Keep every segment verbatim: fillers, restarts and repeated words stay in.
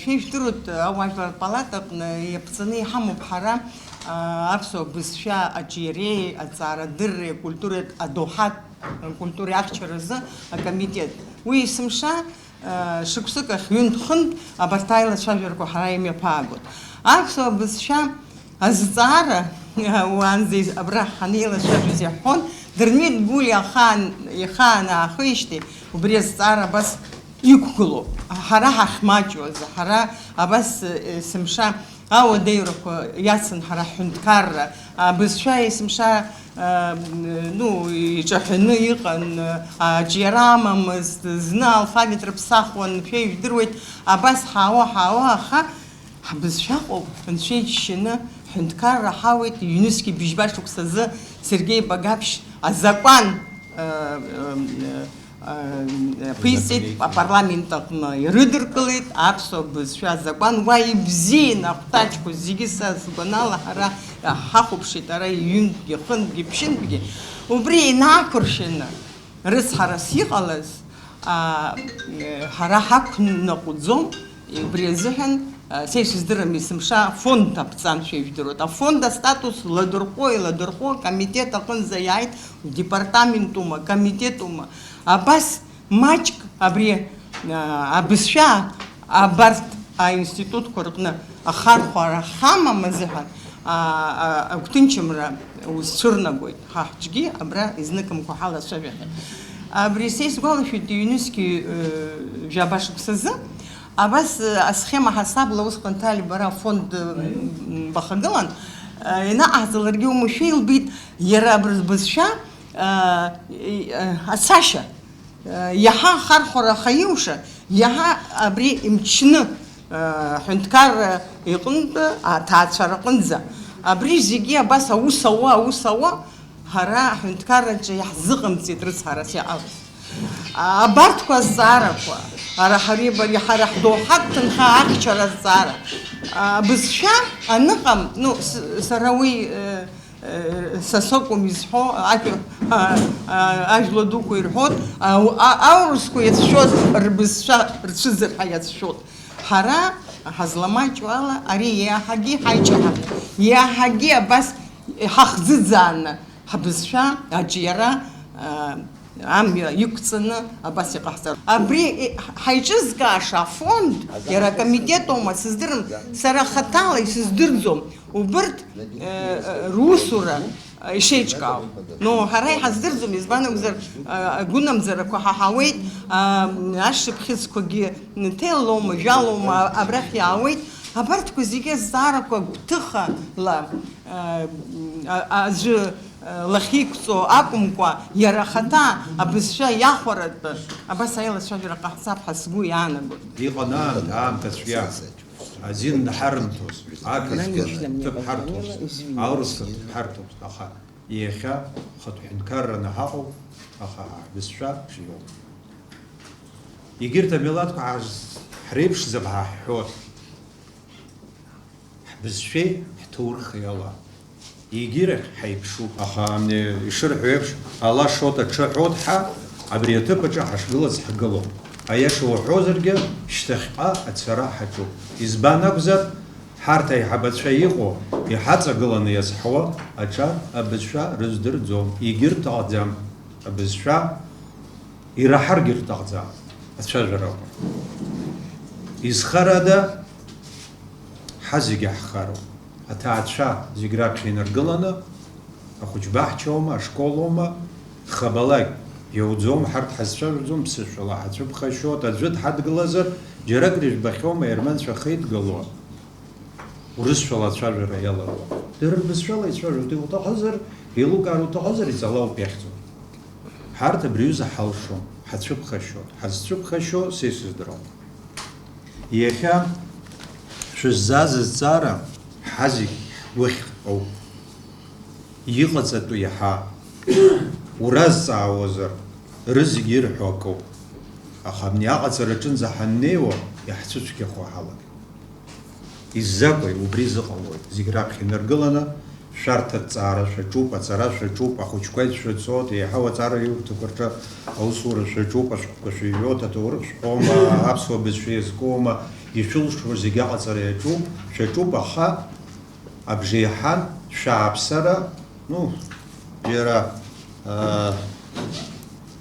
Шәеижәдыруеит, ауаажәларратә палатаҟны иаԥҵаны иҳамоуп ҳара, аа, аԥсуа бызшәа аҿиареи, аҵаарадырреи, акультуратә адоуҳатә, акультуреи ахьчаразы акомитет. Уи есымша, аа, шықәсык ахь ҩынтә-хынтә абарҭ аилацәажәарақәа ҳара имҩаԥаагоит. Аԥсуа бызшәа азҵаара, уаанӡа из-, абра ҳанеилацәажәоз иаҳҳәон, Дырмит Гәлиа ахаан, ихаан аахижьҭеи убри азҵаара абас иқәгылоуп. Ҳара ҳахьмаҷуаз, ҳара абас, е, есымша ауадаҩрақәа иацын ҳара ҳҳәынҭқарра, абызшәа есымша, а, ну, иҿаҳәаны иҟан, аҿиара амамызт, зны алфавит рыԥсахуан, шәеижәдыруеит, абас ҳаауа, ҳаауа, аха ҳбызшәа ыҟоуп, Анцәа иџьшьаны, ҳҳәынҭқарра ҳауеит, ҩнызқьи быжьба шықәсазы Сергеи Багаԥшь азакәан, э, э, э, ԥиҵеит, апарламент аҟны ирыдыркылеит, аԥсуа бызшәа азакәан, уа ибзиан ахәҭаҷқәа зегьы, са сгәанала, ҳара ҳахәаԥшит, ара ҩынтәгьы, хынтәгьы, ԥшьынтәгьы, убри инақәыршәаны, рыцҳарас иҟалаз, а, э, ҳара ҳақәнаҟәӡом, убри азыҳәан, а, са исыздырам, есымша афонд аԥҵан шәеижәдыруеит. Афонд астатус ладырҟәуа, иладырҟәуа, акомитет аҟынӡа иааит, департаментума, комитетума. Абас маҷк абри, а, абызшәа абарҭ аинститутқәа рҟны ахархәара ҳамам азыҳәан, а, а, агәҭынчымра узцәырнагоит. Ҳа ҳҿгьы абра изныкымкәа ҳалацәажәахьеит. Абри са исгәалашәоит, ҩнызқьи, э, жәаба шықәсазы, абас, э, асхема ҳасабла усҟан, Ҭали, бара афонд, э, м, бахагылан, э, ианаҟаҳҵалакгьы умшәа илбеит, иара абри бызшәа, э, и-, э, ацашьа. Иаҳа ахархәара ахаиуша, иаҳа абри имчны, ҳәынҭқарра иҟынтә аҭаацәара аҟынӡа. Абри зегьы абас аус ауа, аус ауа, ҳара аҳәынҭқарраҿы иаҳзыҟамҵеит рыцҳарас иҟалаз. Абарҭқәа азҵаарақәа, ара ҳареи бареи ҳара ҳдоуҳатә ҭынха ахьчара азҵаара, абызшәа аныҟам, ну, с-, сара уи, э, Са сакәым изҳәо, ажәа, а, а, ажәла дуқәа ирҳәоит, а, а, аурысқәа иацәшәоз рбызшәа рцәыӡыр ҳәа иацәшәоит. Ҳара ҳазламаҷу ала, ари иаҳагьы ҳаиҿаҳап, иаҳагьы абас ҳахӡыӡааны ҳбызшәа аҿиара, а, амҩа иқәҵаны абас иҟаҳҵар. Абри, е, ҳаиҿызкааша афонд, иара акомитет аума, сыздырам, сара хаҭала исыздырӡом. Убырҭ, э, русура, э, ишеиҿкаау. Но ҳара иҳаздырӡом, избан акәзар, э, агәынамӡарақәа ҳаҳауеит, а, ашшыԥхьыӡқәагьы ҭелоума, жәалоума, абрахь иаауеит. Абарҭқәа зегьы азҵаарақәа гәҭыхала, э, а, аӡәы, э, лахьеиқәҵо акәымкәа, иара ахаҭа абызшәа иахәаратәы абас аилацәажәара ҟаҳҵап ҳәа сгәы иаанагоит. Иҟан аамҭа, аамҭа цәгьа. Азин ҳарымҭоз, ақырҭуа ҭыԥ ҳарҭоз, аурысқәа ҭыԥ ҳарҭоз, аха иахьа хатә ҳәынҭқарраны ҳаҟоуп, аха ҳбызшәа шәиоуп. Егьырҭ амилаҭқәа ҳаз-, ҳреиԥшӡам ҳәа ҳҳәоит. Ҳбызшәеи ҳҭоурыхи ала. Егьирахь ҳаиԥшуп. Аха, м, ишырҳәо еиԥш, ала шот аҽы ҳәот ҳәа, абри аҭыԥ аҿы ҳашгылац ҳгылоуп. Аиаша уҳәозаргьы, шьҭахьҟа ацара ҳаҿуп. Избан акәзар, ҳарҭ аиҳабацәа иҟоу, иҳаҵагыланы иазҳауа аҿар абызшәа рыздырӡом, егьырҭ ҟаӡам. Абызшәа ираҳаргьы рҭахӡам ацәажәарақәа. Изхарада, ҳа зегьы ҳхароуп. Аҭаацәа зегь раԥхьа инаргыланы, ахәыҷбаҳча аума, ашкол аума, хабалак иауӡом, ҳарҭ ҳазцәажәаӡом, ԥсышәала ҳацәыԥхашьоит, аӡәы дҳадгылазар, џьарак рыжәбахьоума, ерманцәа ахеидгыло, урысшәала ацәажәара иалаго. Дара рбызшәала ицәажәоит, иуҭахызар, еилукаар уҭахызар, иҵала ауп иахьӡу. Ҳарҭ абри аҩыза ҳалшом, ҳацәыԥхашьоит. Ҳазцәыԥхашьо са исыздырам. Иахьа шәыззааз азҵаара ҳа зегь ҳгәыхь ауп. Иҟаҵатәу иаҳа. Уразҵаауазар, рызегь ирҳәо акоуп. Аха абни аҟаҵара аҿынӡа ҳаннеиуа, иаҳцәыцәгьахо ҳалагеит. Иззакәи, убри зыҟалои? Зегь раԥхьа инаргыланы, шәарҭ аҭҵаара шәаҿуп, аҵара шәаҿуп, ахәыҷқәа ицәшәацоит, еиҳау аҵара иурҭақәа рҿы аусура шәаҿуп, ашәҟәқәа шәыҩуеит, аҭоурых шәҳәома, аԥсуа бызшәа иазкума, Ишәылшо зегьы аҟаҵара иаҿуп, шәаҿуп, аха абжеиҳан шәааԥсара, ну, џьара, аа,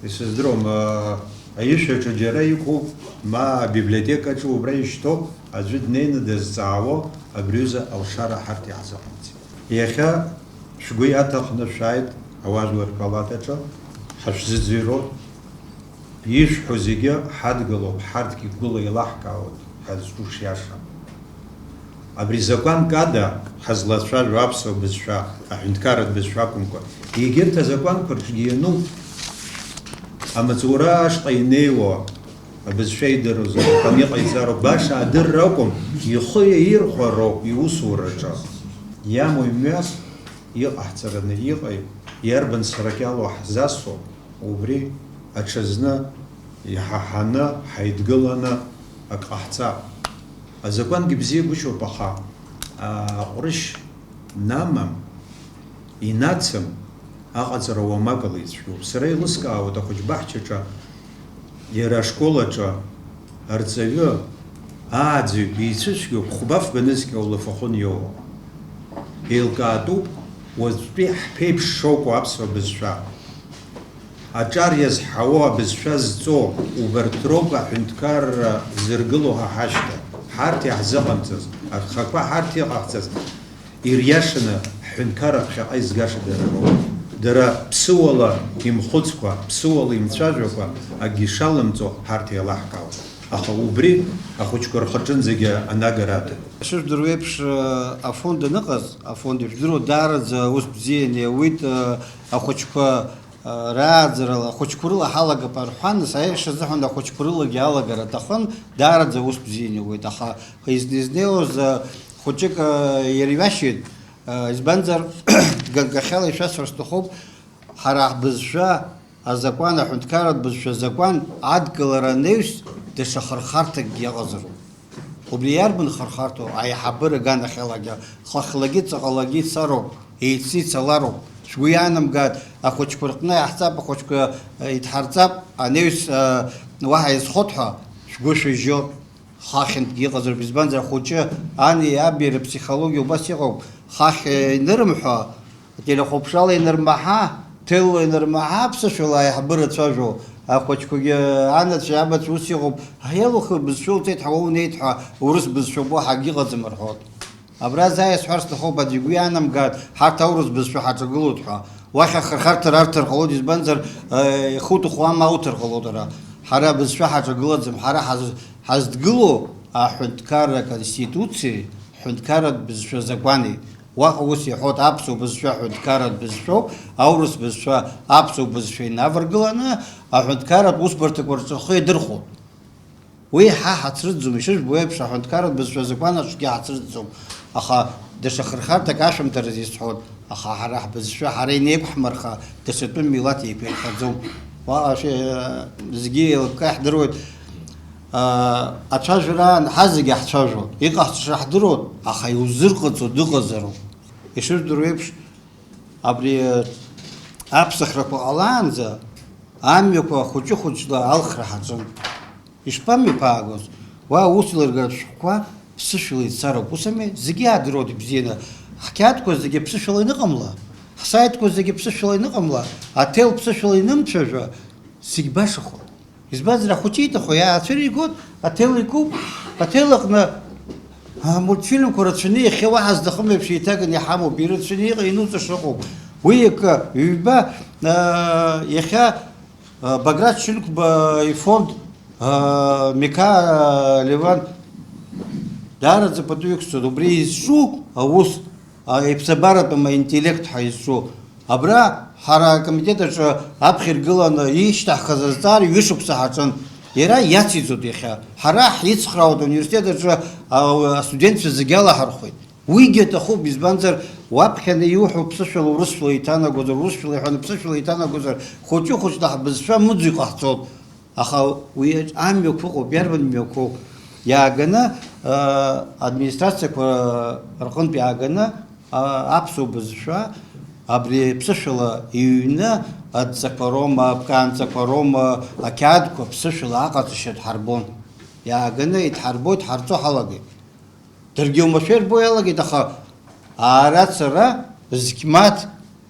исыздыруам, аа, аишәаҿы џьара иқәуп, ма абиблиотекаҿы убра ишьҭоуп, аӡәы днеины дазҵаауа, абри аҩыза алшара ҳарҭ иаҳзыҟамҵеит. Иахьа шәгәы иаҭахны шәааит ауаажәлар палатаҿы, ҳашәзыӡырҩуеит. Ишәҳәо зегьы ҳадгылоуп, ҳарҭгьы гәыла еилаҳкаауеит ҳазҿу шиаша. Абри закәанк ада ҳазлацәажәо аԥсуа бызшәа, аҳәынҭқарратә бызшәа акәымкәа, егьырҭ азакәанқәа рҿгьы иануп. Амаҵура ашҟа инеиуа абызшәа идыруазароуп, ан иҟаиҵароуп, баша адырра акәым, ихы иаирхәароуп иусураҿы. Иамоу мҩас иҟаҳҵараны иҟеи, иарбан сракьалоу ҳзасуа, убри аҽазны иҳаҳаны, ҳаидгыланы ак ҟаҳҵап. Азакәангьы бзиагәышьоуп, аха, аа, аҟәрышь намам, инацым, аҟаҵара уамак ала ицәгьоуп. Сара еилыскаауеит ахәыҷбаҳчаҿы, иара ашкол аҿы арҵаҩы, ааӡаҩ еицәыцәгьоуп, хәба-фба нызқь аулафахәы иоуа. Еилкаатәуп уаҵәтәи ҳԥеиԥш шоуку аԥсуа бызшәа. Аҿар иазҳауа абызшәа зҵо убарҭ роуп аҳәынҭқарра зыргыло ҳа ҳашьҭа. Ҳарҭ иаҳзыҟамҵаз, агхақәа ҳарҭ иҟаҳҵаз, ириашаны ҳҳәынҭқарра ԥхьаҟа изгаша дара роуп. Дара ԥсыуала имхәыцкәа, ԥсыуала имцәажәакәа акгьы шалымҵо ҳарҭ еилаҳкаауеит. Аха убри ахәыҷқәа рхаҿынӡагьы анагара аҭатәуп. Ишыжәдыруа еиԥш, афонд аныҟаз, афонд ишәдыруа даараӡа ус бзианы иауит, ахәыҷқәа рааӡарала, ахәыҷқәа рыла ҳалагап рҳәан, нас аиаша азыҳәан ахәыҷқәа рылагьы алагара аҭахын, даараӡа ус бзианы иуеит, аха изны изнеиуаз, а, хәыҷык, а, ирҩашьеит, а, избанзар, ганкахьала ишәасҳәар сҭахуп, ҳара ҳбызшәа азакәан, аҳәынҭқарратә бызшәа азакәан адкылара анаҩс, даҽа хырхарҭакгьы иаҟазароуп. Убри иарбан хырхарҭоу? Аиҳабыра аганахьалагьы, хыхьлагьы ҵаҟалагьы цароуп, еицны ицалароуп. Шәгәы иаанамгааит, ахәыҷқәа рҟны иаҳҵап, ахәыҷқәа, э, идҳарҵап, анаҩс, э, уаҳа иазхоит ҳәа шәгәы шәыжьо, хахьынтәгьы иҟазароуп. Избанзар, ахәыҷы ани аби рыԥсихологиа убас иҟоуп, хахь, э, инырымҳәо, ателехәаԥшрала инырмаҳа, ҭелла инырмаҳа, аԥсышәала аиҳабыра цәажәо, ахәыҷқәагьы анацәеи абацәеи ус иҟоуп, ҳа, иалухи, бызшәа уҵеит ҳәа, уа унеит ҳәа, урыс бызшәа убо ҳагьыҟаӡам рҳәоит. Абра заа исҳәар сҭахуп, аӡәы игәы иаанамгааит, ҳарҭ аурыс бызшәа ҳаҿагылоит ҳәа. Уахь ахырхарҭа рарҭар ҟалоит, избанзар, э, ихуҭаху ама ауҭар ҟалоит ара. Ҳара абызшәа ҳаҿагылаӡам, ҳара ҳаз-, ҳаздгылоу аҳәынҭқарра Аконституциеи ҳҳәынҭқарратә бызшәа закәани. Уаҟа ус иҳәоит, аԥсуа бызшәа ҳәынҭқарратә бызшәоуп, аурыс бызшәа аԥсуа бызшәа инаваргыланы, аҳәынҭқарратә усбарҭақәа рҿы рхы иадырхәоит. Уи ҳа ҳацрыҵӡом, ишыжәбо еиԥш, аҳәынҭқарратә бызшәа азакәан аҿгьы ҳацрыҵӡом, аха даҽа хырхарҭак ашәамҭаразы исҳәоит, аха ҳара ҳбызшәа ҳара инеиқәҳмырха, даҽа тәым милаҭ еиқәирхаӡом. Уаҟа шәи-, зегьы еилыкка иаҳдыруеит. Аа, ацәажәараан ҳазегьы ҳцәажәон, иҟаҳҵаша ҳдыруан, аха иузырҟаҵо дыҟазароуп. Ишыжәдыруа еиԥш, абри аԥсахрақәа ҟалаанӡа амҩақәа хәыҷы-хәыҷла алхра ҳаҿын. Ишԥамҩаԥаагоз? Уа аус еилыргаратә шәҟәқәа ԥсышәала ицароуп, ус ами? Зегьы иаадыруеит ибзианы. Ҳқьаадқәа зегьы ԥсышәала ианыҟамла, ҳсаитқәа зегьы ԥсышәала ианыҟамла, аҭел ԥсышәала ианымцәажәа, зегь башахоит. Избанзар, ахәыҷы ииҭаху иаацәыригоит, аҭел икуп, аҭел аҟны, а, мультфильмқәа рацәаны иахьа уаҳа зҭахым еиԥш еиҭаганы иҳамоуп, ирацәаны иҟа-, иануҵаша ыҟоуп. Уи акы, ҩба, а, иахьа, а, Баграт Шьынқәба ифонд, а, Миқа, а, Леван даараӡа пату иқәҵоит, убри изҿу аус. А, иԥсабаратәым аинтеллект ҳәа изҿу. Абра ҳара акомитет аҿы аԥхьа иргыланы ишьҭаҳхыз азҵаара ҩышықәса ҳаҿын. Иара иациҵоит иахьа. Ҳара ҳицхраауеит ауниверситет аҿы, а, астудентцәа зегьы алаҳархәеит. Уигьы аҭахуп, избанзар, уаԥхьаны иуҳәо ԥсышәала урысшәала иҭанагозар, урысшәала иҳәаны ԥсышәала иҭанагозар, хәыҷы-хәыҷла ҳбызшәа мыӡ иҟаҳҵоит. Аха уи амҩақәа ыҟоуп, иарбан мҩақәоу? Иааганы, аа, администрациақәа рҟынтә иааганы, аа, аԥсуа бызшәа абри ԥсышәала иҩны адҵақәа роума, аԥкаанҵақәа роума, ақьаадқәа ԥсышәала аҟаҵашьа дҳарбон. Иааганы идҳарбоит, ҳарҵо ҳалагеит. Даргьы оумашәа ирбо иалагеит, аха аара ацара зқьмаҭ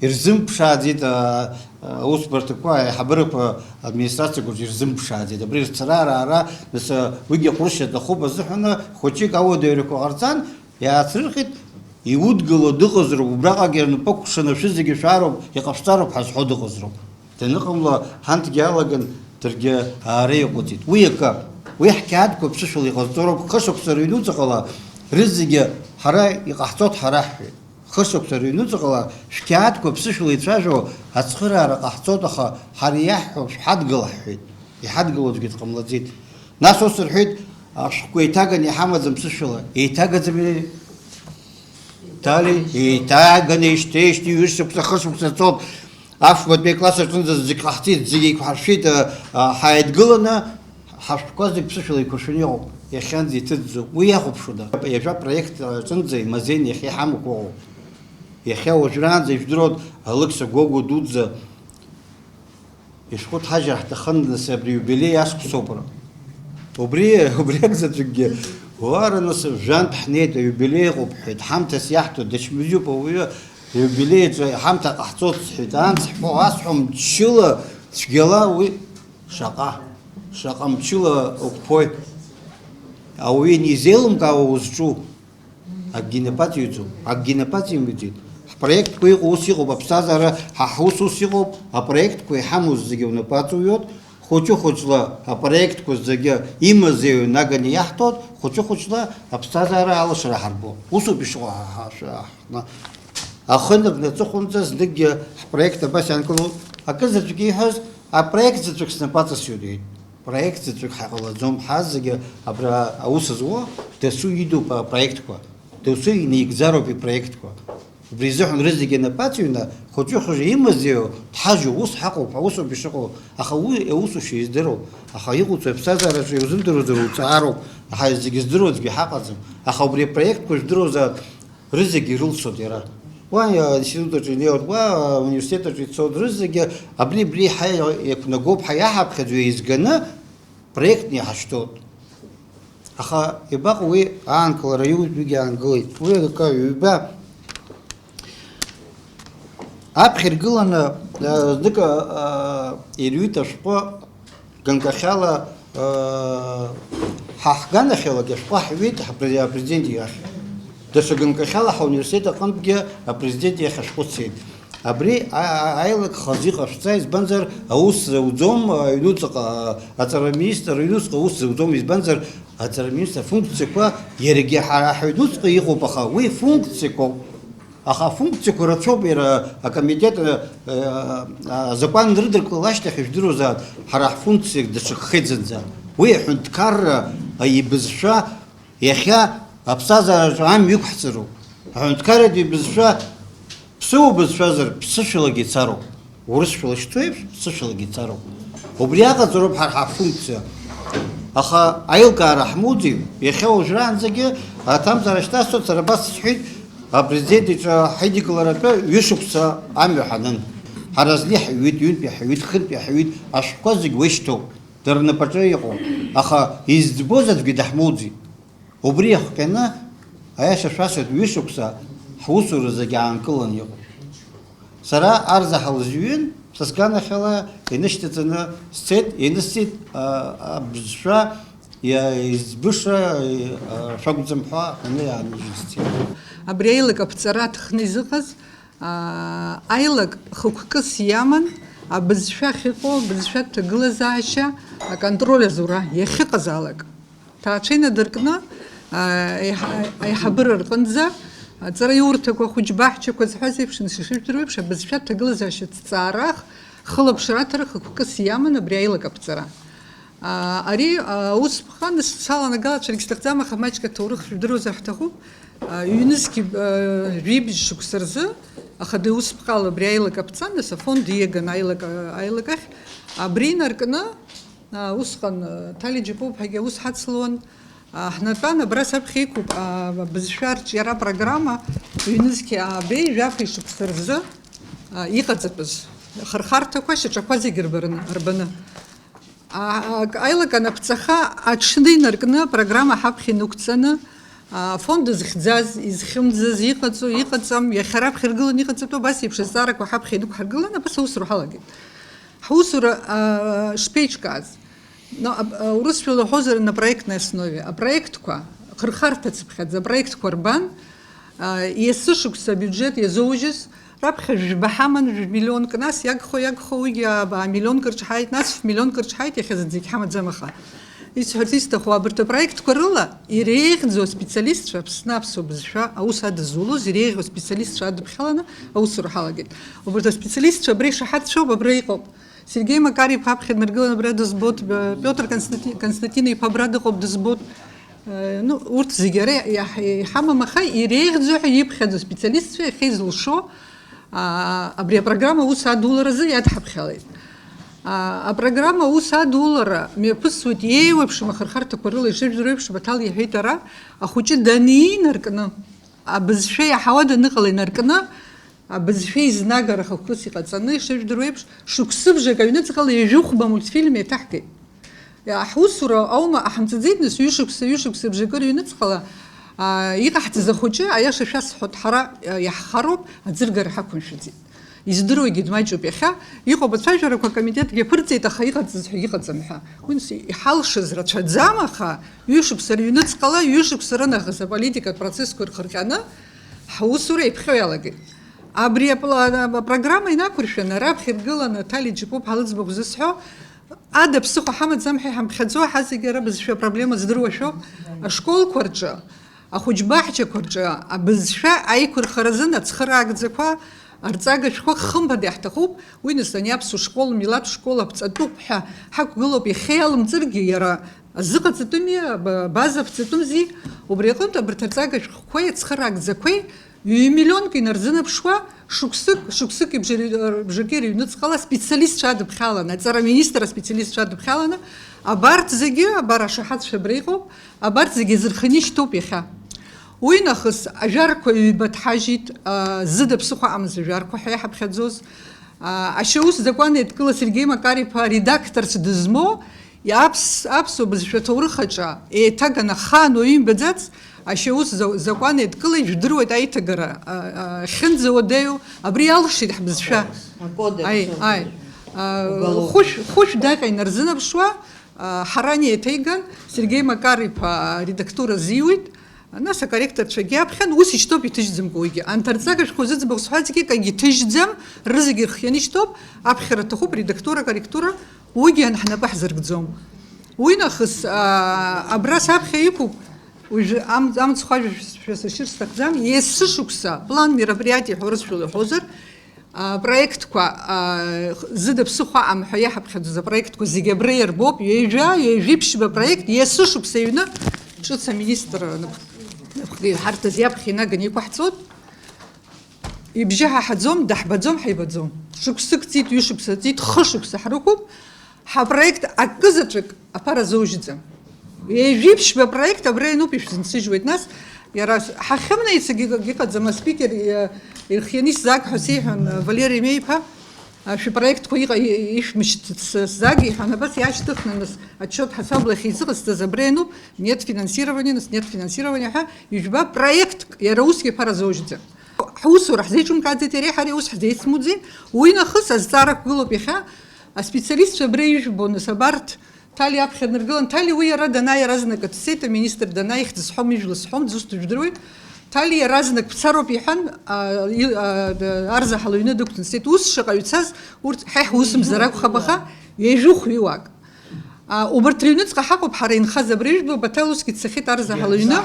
ирзымԥшааӡеит, а, аусбарҭақәа, аиҳабырақәа, администрациақәа рҿы ирзымԥшааӡеит. Абри рцара, ара, ара, нас, а, уигьы ҟәрышь аҭахуп азыҳәан, хәыҷык ауадаҩрақәа ҟарҵан, иаацрырҟьеит, иудгыло дыҟазароуп, убраҟагьы рнапы акәшаны шәызегьы шәаароуп, иҟашәҵароуп ҳәа зҳәо дыҟазароуп. Даныҟамла, ҳанҭгьы алаган, даргьы аара иаҟәыҵит. Уи акы, уи ҳқьаадқәа ԥсышәала иҟазҵо роуп, хышықәса рыҩнуҵаҟала рызегьы ҳара иҟаҳҵоит ҳара ҳҳәеит. Хышықәса рыҩнуҵҟала шәқьаадқәа ԥсышәала ицәажәо ацхыраара ҟаҳҵоит, аха ҳара иаҳҳәо шәҳадгыла ҳҳәеит. Иҳадгыло аӡәгьы дҟамлаӡеит. Нас ус рҳәеит, ашәҟәқәа еиҭаганы иҳамаӡам ԥсышәала. Еиҭагаӡами? Дали, еиҭаганы ишьҭеижьҭеи ҩышықәса, хышықәса цоуп. Аԥшәматәи акласс аҿынӡа зегь ҟаҳҵеит, зегь еиқәҳаршәеит, а, а, ҳааидгыланы, ҳашәҟәқәа зегь ԥсышәала еиқәыршәаны иҟоуп, иахьанӡа иҭыҵӡом. Уи иахәаԥшуада? Ҩажәа проект аҿынӡа имазеины иахьа иҳамақәоу. Иахьа уажәраанӡа ижәдыруан Алықьса Гогәуа дуӡӡа ишәҟәы ҭҳажьыр ҳҭахын, нас, абри иубилеи аскәсоуп ара. Убри, убри акзаҵәыкгьы, уара, нас, жәантә ҳнеит, аиубилеи ыҟоуп ҳҳәеит, ҳамҭас иаҳҭо дычмазаҩуп ауаҩы, аиубилеи аҿы ҳамҭа ҟаҳҵоит сҳәеит, анс ҳҳәо, асҳәо, мчыла, цәгьала уи шаҟа, шаҟа мчыла уқәԥои. Ауаҩы инизеилымкаауа узҿу. Акгьы инапаҵаҩӡом, акгьы инапаҵаимгаӡеит. Ҳпроектқәа иҟоу ус иҟоуп, аԥсҭазаара ҳа ҳус ус иҟоуп, апроектқәа иҳамоу зегьы унапаҵаҩуеит, хәыҷы-хәыҷла апроектқәа зегьы имазеиуа наганы иаҳҭоит, хәыҷы-хәыҷла аԥсҭазаара алашара ҳарбоит. Усоуп ишыҟоу ҳа, ҳа, ҳа, ҳна-, ахынтә наҵыхәанӡа зныкгьы ҳпроект абас ианкылоуп. Акы заҵәык ииҳәаз, апроект заҵәык снапаҵасҩуеит. Проект заҵәык ҳаҟалаӡом, ҳазегьы абра аус зуа дасу идуп апроектқәа, дасу инаигӡароуп ипроектқәа. Убри изыҳәан рызегьы напаҵаҩны, хәыҷы-хәыҷы имазеиуа, дҳажьу ус ҳаҟоуп, аусоуп ишыҟоу, аха уи аусушьа издыруам, аха иҟоуҵо аԥсҭазаараҿы иузымдыруазар уҵаароуп, аха зегьы здыруа аӡәгьы ҳаҟаӡам, аха убри апроектқәа жәдыруазаап, рызегьы ирылшоит иара. Уа аинститут аҿы инеиуеит, уа ауниверситет аҿы ицоит, рызегьы абри, абри ҳа-, иақәнагоуп ҳәа иаҳаԥхьаӡо еизганы проектны иҳашьҭоуп. Аха иабаҟоу уи аанкылара, иутәигьы аангылеит. Уи акы ҩба аԥхьа иргыланы, э, знык, э, ирҩит ашәҟәы. Ганкахьала, э, ҳа ҳганахьалагьы ашәҟәы ҳҩит ҳпре-, апрезидент иахь. Даҽа ганкахьала ҳауниверситет аҟынтәгьы апрезидент иахь ашәҟәы цеит. Абри а-, а-, аилак хазы иҟашәҵа, избанзар, аус зауӡом, аҩнуҵҟа, аҵара министр аҩнуҵҟа аус зауӡом, избанзар, аҵара министр афункциақәа иаргьы ҳара ҳаҩнуҵҟа иҟоуп, аха уи функциақәоуп. Аха афункциақәа рацәоуп, иара акомитет, э, э, азакәан рыдыркылара ашьҭахь, ижәдыруазаап, ҳара ҳфункциа даҽакхеит зынӡа. Уи аҳәынҭқарра, ибызшәа, иахьа аԥсҭазаараҿы амҩа иқәҳҵароуп. Аҳәынҭқарратә ибызшәа, ԥсыуа бызшәазар, ԥсышәалагьы ицароуп. Урысшәала ишцо еиԥш, ԥсышәалагьы ицароуп. Убри аҟаҵароуп ҳара ҳафункциа. Аха аилкаара ҳмоуӡеит, иахьа уажәраанӡагьы аҭамзаара шьҭасҵоит, сара абас сҳәеит, апрезидент иҿы ҳидикыларатәы ҩышықәса амҩа ҳанын. Ҳара зны иҳаҩит, ҩынтә иҳаҩит, хынтә иҳаҩит, ашәҟәқәа зегь уа ишьҭоуп, дара рнапаҿы иҟоуп. Аха изӡбоз аӡәгьы даҳмоуӡеит. Убри иахҟьаны, аиаша шәасҳәоит, ҩышықәса ҳусура зегьы аанкыланы иҟоуп. Сара арзаҳал зҩын, са сганахьала инышьҭаҵаны сцеит, инысҵеит, а, абызшәа иа-, избыша, а, шәакәӡам ҳәа аны иаанижьны сцеит. Абри аилак аԥҵара аҭахны изыҟаз, аа, аилак хықәкыс иаман абызшәа ахьыҟоу, абызшәа ҭагылазаашьа аконтроль азура иахьыҟазаалак. Ҭаацәа инадыркны, аа, аиҳа-, аиҳабыра рҟынӡа аҵараиурҭақәа, ахәыҷбаҳчақәа зҳәаз еиԥш, нас ишыжәдыруа еиԥш, абызшәа ҭагылазаашьа ҭҵаара, хылаԥшра аҭара хықәкыс иаман абри аилак аԥҵара. Аа, ари, аа, усԥҟан, саланагалацәаргьы сҭахӡам, аха маҷк аҭоурых шәдыруазар ҳҭахуп. Аа, ҩнызқь, аа, жәибжь шықәса рзы, ахада усԥҟала абри аилак аԥҵан, нас афонд ииаган аилак, аилак ахь. Абри инаркны, аа, усҟан, аа, Ҭали Џьапуаԥҳагьы аус ҳацлон. Аа, ҳнатәан, абра саԥхьа иқәуп, аа, абызшәа арҿиара программа, ҩнызқь аабеи жәафеи шықәса рзы, аа, иҟаҵатәыз. Ахырхарҭақәа, шьаҿақәа зегьы рбарны, рбаны. А, а, аилак анаԥҵаха, аҽны инаркны апрограмма ҳаԥхьа инықәҵаны, а, афонд зыхьӡаз, изхьымӡаз, иҟаҵо, иҟаҵам, иахьа раԥхьа иргыланы иҟаҵатәу абас еиԥш азҵаарақәа ҳаԥхьа инықәҳаргыланы, абас аусура ҳалагеит. Ҳусура, а, шԥеиҿкааз? Но, аб-, а, урысшәала уҳәозар, на проектной основе. Апроектқәа хырхарҭа цыԥхьаӡа, апроектқәа рбан, а, есышықәса абиуџьет иазоужьыз, раԥхьа жәба ҳаман, жәмиллионк, нас иагхо, иагхо, уигьы а, а, миллионк рҿаҳаит, нас ф-миллионк рҿаҳаит, иахьа зынӡагь ҳамаӡам, аха исҳәарц исҭаху, абарҭ апроектқәа рыла иреиӷьӡоу аспециалистцәа, Аԥсны аԥсуа бызшәа аус адызулоз иреиӷьу аспециалистцәа адыԥхьаланы аусура ҳалагеит. Убарҭ аспециалистцәа абра ишаҳаҭцәоуп, абра иҟоуп. Сергеи Макар-иԥа аԥхьа днаргылан, абра дызбоит, Пиотр Константи-, Константин-иԥа абра дыҟоуп, дызбоит. Э, ну, урҭ зегьы ара иаҳ-, иҳамам, аха иреиӷьӡоу ҳәа иԥхьаӡоу специалистцәа иахьа изылшо, а, абри апрограмма аус адуларазы иадҳаԥхьалеит. А, апрограмма аус адулара мҩаԥысуеит еиуеиԥшым ахырхарҭақәа рыла, ишыжәдыруа еиԥш, Баҭал иҳәеит ара, ахәыҷы данинаркны, абызшәа иаҳауа даныҟала инаркны, абызшәа изнагара хықәкыс иҟаҵаны, ишыжәдыруа еиԥш, шықәсыбжак аҩныҵҟала ҩажәихәба мультфильм еиҭаҳгеит. Ҳусура аума ҳамҵаӡеит, нас, ҩышықәса, ҩышықәса бжакы рыҩныҵҟала, а, иҟаҳҵаз ахәыҷы, аиаша шәасҳәоит, ҳара, а, иаҳхароуп, аӡыргара ҳақәымшәаӡеит. Издыруагьы дмаҷуп иахьа, иҟоуп ацәажәарақәа, акомитетгьы аԥырҵеит, аха иҟаҵаз ҳәа иҟаӡам ҳәа. Уи, нас, иҳалшаз рацәаӡам, аха ҩышықәса рыҩныҵҟала, ҩышықәса рынахыс аполитикатә процессқәа рхырҟьаны ҳусура еиԥхьо иалагеит. Абри апла-, апрограмма инақәыршәаны, раԥхьа иргыланы, Ҭали Џьапуԥҳа лыӡбахә зысҳәо, ада ԥсыхәа ҳамаӡам ҳәа иҳамԥхьаӡо, ҳа зегьы ара бызшәа апроблема здыруашәоуп. Ашколқәа рҿы ахәыҷбаҳчақәа рҿы абызшәа аиқәырхаразын ацхыраагӡақәа, арҵага шәҟәқәа хымԥада иаҳҭахуп, уи нас ани аԥсуа школ, милаҭ школ аԥҵатәуп ҳәа ҳақәгылоуп, иахьа иалымҵыргьы иара азыҟаҵатәыми, аб-, абаза аԥҵатәымзи, убри аҟынтә абарҭ арҵага шәҟәқәеи ацхыраагӡақәеи ҩ-миллионк инарзынаԥшуа, шықәсык, шықәсыки бжаки рыҩныҵҟала специалистцәа адыԥхьаланы, аҵара аминистр аспециалистцәа адыԥхьаланы, абарҭ зегьы, абар ашаҳаҭцәа абра иҟоуп, абарҭ зегьы зырханы ишьҭоуп иахьа. Уи нахыс ажәарқәа ҩба ҭҳажьит, а, зыда ԥсыхәа аҟамыз ажәарқәа ҳәа иҳаԥхьаӡоз. А, ашьаус закәан еидкыла Сергеи Макар-иԥа редакторс дызмоу, аԥс-, аԥсуа бызшәа ҭоурых аҿы еиҭаганы ахаан уаҩы имбаӡац, ашьаус за-, закәан еидкыла ижәдыруеит аиҭагара, а, а, ахьынӡауадаҩу, абри иалшеит ҳбызшәа. Акодекс. Аи, аи. А, уголовный. Хәышә, хәышә даҟьа инарзынаԥшуа, а, ҳаран еиҭеиган, Сергеи Макар-иԥа аредактура азиуит, нас акорректорцәагьы аԥхьан, ус ишьҭоуп иҭыжьӡамкәа уигьы. Анҭ арҵага шәҟәқәа зыӡбахә сҳәазгьы акагьы ҭыжьӡам, рызегьы ирхианы ишьҭоуп, аԥхьара аҭахуп, редактура, корректура, уигьы ан-, ҳнапы ҳзыркӡом. Уи нахыс, а, абра саԥхьа иқәуп, уажәы ам-, амцхә ажәа шәс-, шәасыршьыр сҭахӡам, есышықәса план мероприятий ҳәа урысшәала иҳәозар, апроектқәа, а, зыда ԥсыхәа аҟам ҳәа иаҳаԥхьаӡоз апроектқәа зегьы абра ирбоуп, ҩажәа, ҩажәи ԥшьба проект, есышықәса иҩны ҿыц аминистр напхгаҩ ҳарҭ азы иаԥхьа инаганы иқәаҳҵоит. Ибжьы ҳаҳаӡом, даҳбаӡом, ҳаибаӡом. Шықәсык ҵит, ҩышықәса ҵит, хышықәса ҳрықәуп. Ҳапроект акы заҵәык аԥара зоужьӡам. Ҩажәи ԥшьба апроект абра иануп, ишәзынсыжьуеит. Нас иара ҳахьымнаицагь иҟаӡам, аспикер, э, ирхианы исзааг ҳәа сеиҳәон, э, Валери Меиԥа, а, шәпроектқәа иҟа-, и-, ишәмышьҭыц сзааг, иҳәан, абас иаашьҭыхны, нас, отчет ҳасабла иахьизыҟасҵаз абра иануп, нет финансирования, нас, нет финансирования ҳәа, ижәба проектк иара усгьы аԥара зоужьӡам. Ҳусура ҳзеиҿымкааӡеит иареи ҳареи, ус ҳзеицмуӡеит, уи нахыс азҵаара ақәгылоуп иахьа, аспециалистцәа абра ижәбо, нас, абарҭ, Ҭали аԥхьа днаргылан, Ҭали уи иара данааи иаразнак дцеит, аминистр данааи, ихьӡ сҳәом, ижәла сҳәом, дзусҭоу жәдыруеит. Ҭали иаразнак бцароуп иҳәан, а, и-, а, д-, Арзаҳал аҩны дықәҵан дцеит. Ус шаҟаҩ цаз, урҭ ҳа иаҳусымзар акәхап, аха ҩажәи хәҩыуаак. А, убарҭ рыҩныҵҟа ҳаҟоуп ҳара инхаз абри ижәбо, Баҭал усгьы дцахьеит Арзаҳал аҩны.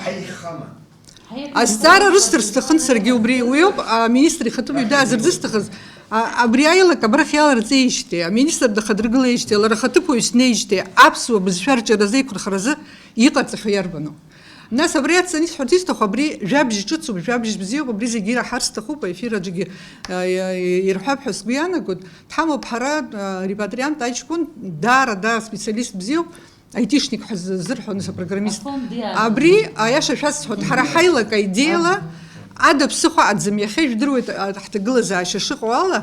Азҵаара рысҭар сҭахын саргьы убри. Уиоуп аминистр ихаҭыԥуаҩ даазырӡысҭахыз. А, абри аилак абрахь иаларҵеижьҭеи, аминистр дахадыргылеижьҭеи, лара хаҭыԥуаҩс днеижьҭеи, аԥсуа бызшәа рҿиаразы, еиқәырхаразы иҟарҵахьоу иарбану? Нас абри ацҵаны исҳәарц исҭаху, абри жәабжь ҿыцуп, жәабжь бзиоуп, абри зегьы ираҳар сҭахуп, аефир аҿгьы, а, иа-, ирҳәап ҳәа сгәы иаанагоит. Дҳамоуп ҳара, а, репатриант аҷкәын, даара, даара специалист бзиоуп. Аитишник ҳәа ззырҳәо, нас, апрограммист. Афонд иаанагоит. Абри, аиаша шәасҳәоит, ҳара ҳаилак аидеиала, ада ԥсыхәа аӡам, иахьа ижәдыруеит, а, ҳҭагылазаашьа шыҟоу ала,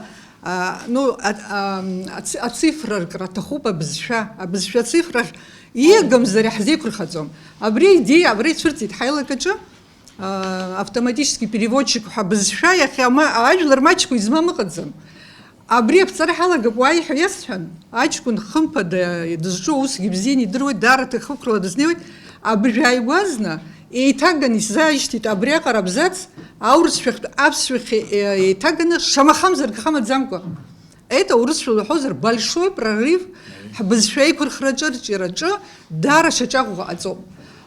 А, ну, а, а, аци-, ацифра ркра аҭахуп, абызшәа, абызшәа ацифрахь ииагамзар иаҳзеиқәырхаӡом. Абри аидеиа, абра ицәырҵит ҳаилак аҿы, а, автоматический переводчик ҳәа абызшәа иахьа ма-, ажәлар маҷқәа измам ыҟаӡам. Абри аԥҵара ҳалагап, уааи ҳәа иасҳәан, аҷкәын хымԥада дызҿу усгьы бзианы идыруеит, даара ҭахықәрала дызнеиуеит, абыржә ааигәазны, еиҭаганы исзаашьҭит абриаҟара абзац, аурысшәахьтә аԥсшәахь, е-, еиҭаганы, шамахамзар гхамаӡамкәа. Это, урысшәала уҳәозар, большой прорыв ҳбызшәа еиқәырхраҿы, рҿиараҿы даара шьаҿа ӷәӷәа ҟаҵоуп.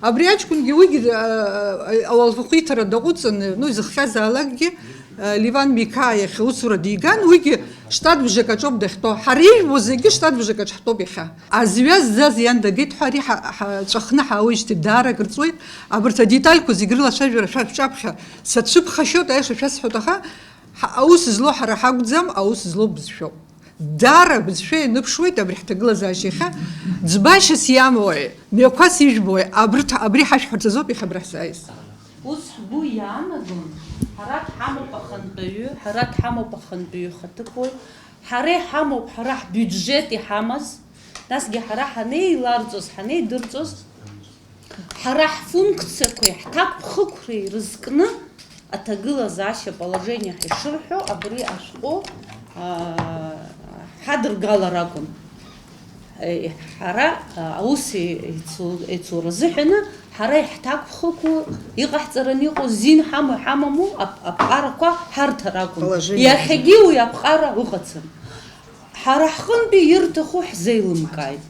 Абри аҷкәынгьы уигьы, а, а, ауалафахәы иҭара даҟәыҵын, ну, изыхҟьазаалакгьы, а, Леван Миқаа иахь аусура диган, уигьы штатбжак аҿоуп дахьтәоу. Ҳара ижәбо зегьы штатбжак аҿ ҳтәоуп иахьа. Азҩа ззаз иан дагеит ҳәа ари ҳа-, ҳа-, ҵәахны ҳаауеижьҭеи даара акыр ҵуеит. Абарҭ адетальқәа зегь рыла ацәажәара шәа-, шәҿаԥхьа сацәыԥхашьоит, аиаша шәасҳәоит, аха ҳа-, аус злоу ҳара ҳакәӡам, аус злоу бызшәоуп. Даара абызшәа ианыԥшуеит абри ҳҭагылазаашьа иахьа. Ӡбашьас иамои, мҩақәас ижәбои, абрҭ-, абри ҳашәҳәарц азоуп иахьа абра ҳзааиз. Ус ҳгәы иаанагон, ҳара дҳамоуп ахантәаҩы, ҳара дҳамоуп ахантәаҩы хаҭыԥуаҩ, ҳара иҳамоуп, ҳара ҳбиуџьет иҳамаз, насгьы ҳара ҳанеиларҵоз, ҳанеидырҵоз, ҳара ҳфункциақәеи ҳҭакԥхықәреи рызкны аҭагылазаашьа положениа ҳәа ишырҳәо, абри ашәҟәы, аа, ҳадыргалар акәын. Е, ҳара, а, аус е-, еицу-, еицура азыҳәаны, ҳара иаҳҭакәхақәоу, иҟаҳҵараны иҟоу зин ҳамоу, ҳамаму, ап-, аԥҟарақәа ҳарҭар акәын. Положение. Иахьагьы уи аԥҟара ыҟаӡам. Ҳара ҳҟынтәи ирҭаху ҳзеилымкааит.